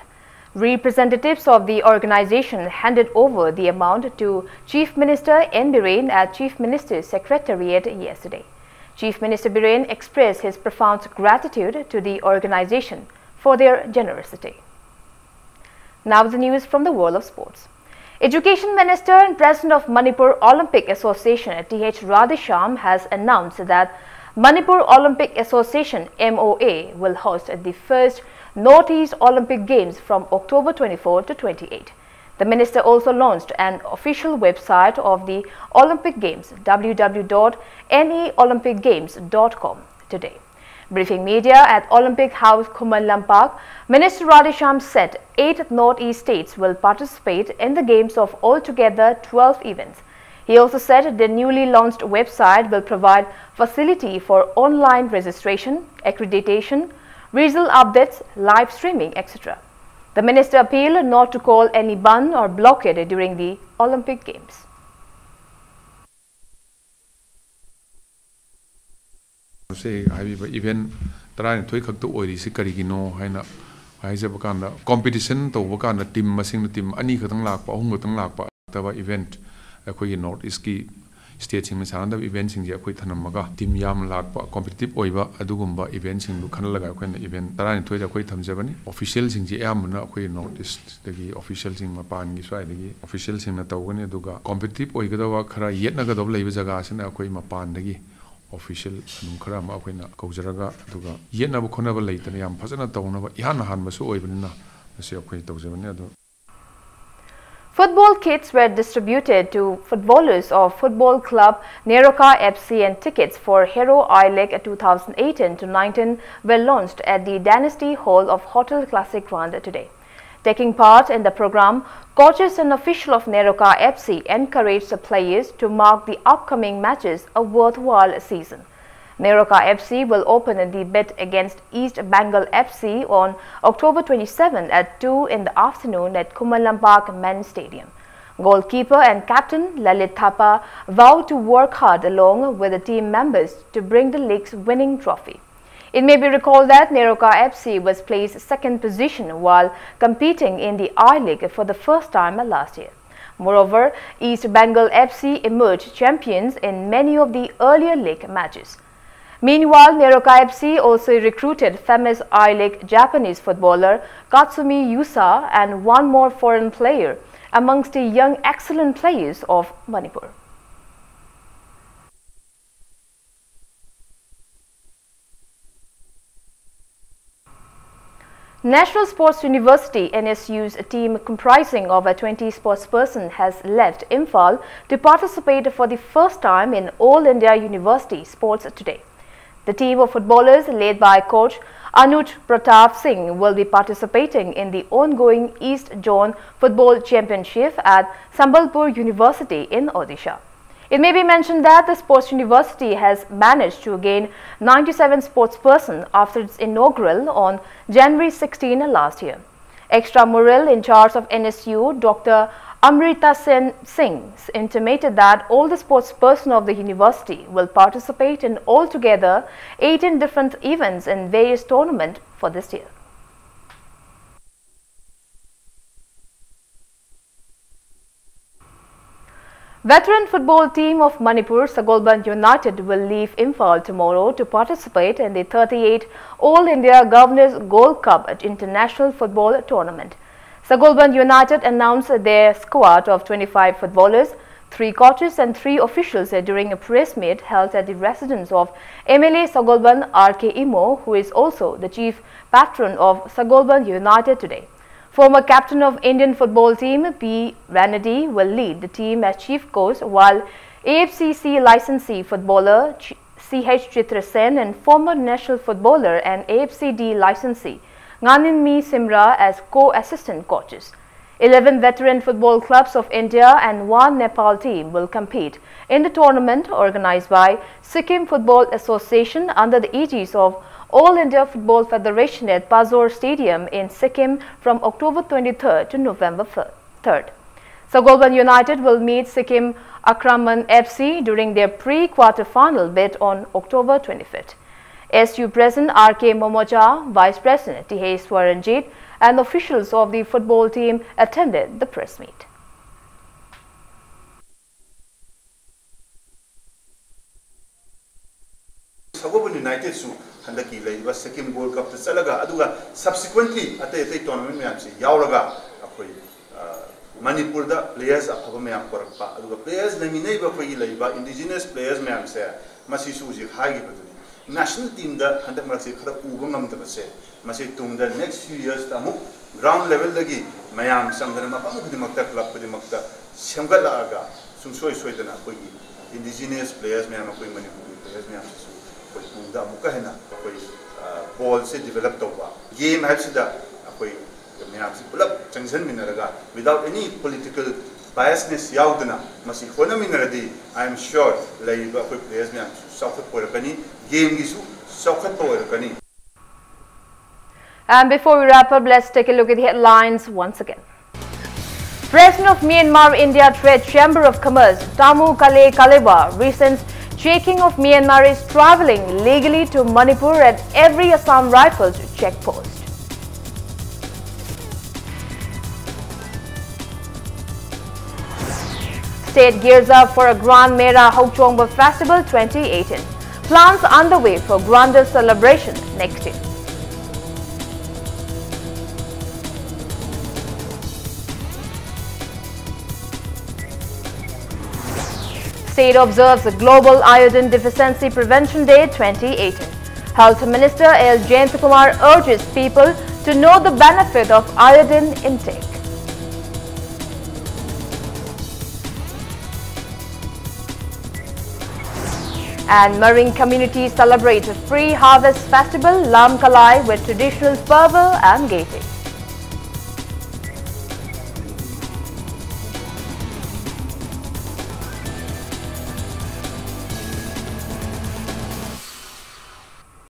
Representatives of the organization handed over the amount to Chief Minister N Biren at Chief Minister's Secretariat yesterday. Chief Minister Biren expressed his profound gratitude to the organization for their generosity. Now the news from the world of sports. Education Minister and President of Manipur Olympic Association, T H Radheshyam, has announced that Manipur Olympic Association, M O A, will host the first Northeast Olympic Games from October twenty-four to twenty-eight. The minister also launched an official website of the Olympic Games, w w w dot n e olympic games dot com, today. Briefing media at Olympic House Khuman Lampak, Minister Radheshyam said eight Northeast states will participate in the games of altogether twelve events. He also said the newly launched website will provide facility for online registration, accreditation, regional updates, live streaming, et cetera. The minister appealed not to call any bandh or blockade during the Olympic Games. ꯁꯤ ꯍꯥꯏꯕꯤꯕ event ꯇꯔꯥꯅꯤꯊꯣꯏ ꯈꯛꯇ ꯑꯣꯏꯔꯤꯁꯤ ꯀꯔꯤꯒꯤꯅꯣ ꯍꯥꯏꯅ ꯍꯥꯏꯖꯕ ꯀꯥꯟꯗ, competition ꯇꯧꯕ ꯀꯥꯟꯗ ꯇꯤꯝ ꯃꯁꯤꯡꯅ ꯇꯤꯝ ꯑꯅꯤ ꯈꯛꯇꯪ ꯂꯥꯛꯄ, ꯑꯍꯨꯝ ꯈꯛꯇꯪ ꯂꯥꯛꯄ ꯅꯠꯇꯕ ꯏꯚꯦꯟꯠ ꯑꯩꯈꯣꯏꯒꯤ ꯅꯣꯔꯠ ꯏꯁ꯭ꯠꯀꯤ ꯁ꯭ꯇꯦꯠꯁꯤꯡꯅ ꯁꯥꯟꯅꯗꯕ ꯏꯚꯦꯟꯠꯁꯤꯡꯁꯦ ꯑꯩꯈꯣꯏ ꯊꯅꯝꯃꯒ ꯇꯤꯝ ꯌꯥꯝꯅ ꯂꯥꯛꯄ, ꯀꯣꯝꯄꯤꯇꯤꯇꯤꯞ ꯑꯣꯏꯕ ꯑꯗꯨꯒꯨꯝꯕ ꯏꯚꯦꯟꯠꯁꯤꯡꯗꯨ ꯈꯜꯂꯒ ꯑꯩꯈꯣꯏꯅ ꯏꯚꯦꯟꯠ ꯇꯔꯥꯅꯤꯊꯣꯏꯗ ꯑꯩꯈꯣꯏ ꯊꯝꯖꯕꯅꯤ꯫ ꯑꯣꯐꯤꯁꯤꯌꯦꯜꯁꯤꯡꯁꯦ ꯑꯌꯥꯝꯕꯅ ꯑꯩꯈꯣꯏ ꯅꯣꯔꯠ ꯏꯁ꯭ꯠꯇꯒꯤ ꯑꯣꯐꯤꯁꯤꯌꯦꯜꯁꯤꯡ, ꯃꯄꯥꯟꯒꯤ ꯁ꯭ꯋꯥꯏꯗꯒꯤ ꯑꯣꯐꯤꯁꯤꯌꯦꯜꯁꯤꯡꯅ ꯇꯧꯒꯅꯤ꯫ ꯑꯗꯨꯒ ꯀꯣꯝꯄꯤꯇꯤꯇꯤꯞ ꯑꯣꯏꯒꯗꯕ, ꯈꯔ ꯌꯦꯠꯅꯒꯗꯕ ꯂꯩꯕ ꯖꯒꯥꯁꯤꯅ ꯑꯩꯈꯣꯏ ꯃꯄꯥꯟꯗꯒꯤ ꯑꯣꯐꯤꯁꯤꯌꯦꯜ ꯑꯗꯨꯝ ꯈꯔ ꯑꯃ ꯑꯩꯈꯣꯏꯅ ꯀꯧꯖꯔꯒ, ꯑꯗꯨꯒ ꯌꯦꯠꯅꯕ ꯈꯣꯠꯅꯕ ꯂꯩꯇꯅ ꯌꯥꯝ ꯐꯖꯅ ꯇꯧꯅꯕ, ꯏꯍꯥꯟ ꯍꯥꯟꯕꯁꯨ ꯑꯣꯏꯕꯅꯤꯅ ꯃꯁꯤ ꯑꯩꯈꯣꯏ ꯇꯧꯖꯕꯅꯤ꯫ ꯑꯗꯣ Football kits were distributed to footballers of Football Club Neroka F C and tickets for Hero I-League two thousand eighteen to nineteen were launched at the Dynasty Hall of Hotel Classic Grand today. Taking part in the program, coaches and officials of Neroka F C encouraged the players to mark the upcoming matches a worthwhile season. Neroka F C will open the bid against East Bengal F C on October twenty-seven at two in the afternoon at Khuman Lampak Men's Stadium. Goalkeeper and captain Lalit Thapa vowed to work hard along with the team members to bring the league's winning trophy. It may be recalled that Neroka F C was placed second position while competing in the I-League for the first time last year. Moreover, East Bengal F C emerged champions in many of the earlier league matches. Meanwhile, Neroka F C also recruited famous I-League Japanese footballer Katsumi Yusa and one more foreign player amongst the young excellent players of Manipur. National Sports University, N S U's team comprising of a twenty sportsperson has left Imphal to participate for the first time in All India University Sports today. The team of footballers led by coach Anuj Pratap Singh will be participating in the ongoing East Zone Football Championship at Sambalpur University in Odisha. It may be mentioned that the Sports University has managed to gain ninety-seven sportspersons after its inaugural on January sixteen last year. Extramural in charge of N S U, Doctor Amrita Sen Singh, intimated that all the sportspersons of the university will participate in altogether eighteen different events in various tournaments for this year. Veteran football team of Manipur, Sagolband United, will leave Imphal tomorrow to participate in the thirty-eight All India Governors Gold Cup International Football Tournament. Sagolband United announced their squad of twenty-five footballers, three coaches and three officials during a press meet held at the residence of M L A Sagolband R K Imo, who is also the chief patron of Sagolband United today. Former captain of Indian football team P Ranady will lead the team as chief coach, while A F C C licensee footballer Ch-, C H Chitra Sen and former national footballer and A F C D licensee Nganinmi Simra as co-assistant coaches. Eleven veteran football clubs of India and one Nepal team will compete in the tournament organized by Sikkim Football Association under the aegis of All India Football Federation at Pazor Stadium in Sikkim from October twenty-third to November third. Sagolband United will meet Sikkim Akraman F C during their pre-quarter final bid on October twenty-fifth. S U President R K Momocha, Vice President T H Swaranjit, and officials of the football team attended the press meet. ꯁꯒꯣꯜꯕꯟ ꯌꯨꯅꯥꯏꯇꯦꯗꯁꯨ ꯍꯟꯗꯛꯀꯤ ꯂꯩꯔꯤꯕ Sikkim goal ꯀꯞꯇ ꯆꯠꯂꯒ, ꯑꯗꯨꯒ subsequently ꯑꯇꯩ ꯑꯇꯩ tournament ꯃꯌꯥꯝꯁꯤ ꯌꯥꯎꯔꯒ, ꯑꯩꯈꯣꯏ, ꯑ, ꯃꯅꯤꯄꯨꯔꯗ players ꯑꯐꯕ ꯃꯌꯥꯝ ꯄꯨꯔꯛꯄ, ꯑꯗꯨꯒ players ꯂꯩꯃꯤꯟꯅꯔꯤꯕ ꯑꯩꯈꯣꯏꯒꯤ ꯂꯩꯔꯤꯕ indigenous players ꯃꯌꯥꯝꯁꯦ, ꯃꯁꯤꯁꯨ ꯍꯧꯖꯤꯛ ꯍꯥꯏꯈꯤꯕꯗꯨꯅꯤ, national teamꯗ ꯍꯟꯗꯛ ꯃꯔꯛꯁꯤ ꯈꯔ ꯎꯕ ꯉꯝꯗꯕꯁꯦ, ꯃꯁꯤ ꯇꯨꯡꯗ next few yearsꯇ ꯑꯃꯨꯛ ground levelꯗꯒꯤ ꯃꯌꯥꯝ ꯆꯪꯗꯅ ꯃꯐꯝ ꯈꯨꯗꯤꯡꯃꯛꯇ, club ꯈꯨꯗꯤꯡꯃꯛꯇ ꯁꯦꯝꯒꯠꯂꯛꯑꯒ, ꯁꯨꯡꯁꯣꯏ ꯁꯣꯏꯗꯅ ꯑꯩꯈꯣꯏꯒꯤ indigenous players ꯃꯌꯥꯝ, ꯑꯩꯈꯣꯏ ꯃꯅꯤꯄꯨꯔꯒꯤ players ꯃꯌꯥꯝꯁꯤꯁꯨ ꯑꯩꯈꯣꯏ ꯇꯨꯡꯗ ꯑꯃꯨꯛꯀ ꯍꯦꯟꯅ ꯑꯩꯈꯣꯏ, ꯑ, ballꯁꯦ develop ꯇꯧꯕ, game ꯍꯥꯏꯕꯁꯤꯗ ꯑꯩꯈꯣꯏ ꯃꯌꯥꯝꯁꯤ ꯄꯨꯂꯞ ꯆꯪꯁꯤꯟꯃꯤꯟꯅꯔꯒ, without any political biasness ꯌꯥꯎꯗꯅ ꯃꯁꯤ ꯍꯣꯠꯅꯃꯤꯟꯅꯔꯗꯤ, I am sure ꯂꯩꯔꯤꯕ ꯑꯩꯈꯣꯏ players ꯃꯌꯥꯝꯁꯨ ꯆꯥꯎꯈꯠꯄ ꯑꯣꯏꯔꯛꯀꯅꯤ, gameꯒꯤꯁꯨ ꯆꯥꯎꯈꯠꯄ ꯑꯣꯏꯔꯛꯀꯅꯤ꯫ And before we wrap up, let's take a look at the headlines once again. President of Myanmar India Trade Chamber of Commerce, Tamu Kale Kalewa, resents checking of Myanmar is traveling legally to Manipur at every Assam Rifles checkpost. State gears up for a grand Mera Hokchongba Festival twenty eighteen. Plans underway for grander celebration next year. State observes Global Iodine Deficiency Prevention Day twenty eighteen. Health Minister L Jayantakumar urges people to know the benefit of iodine intake. And Maring community celebrated pre-harvest festival Lamkalai with traditional fervour and gaiety.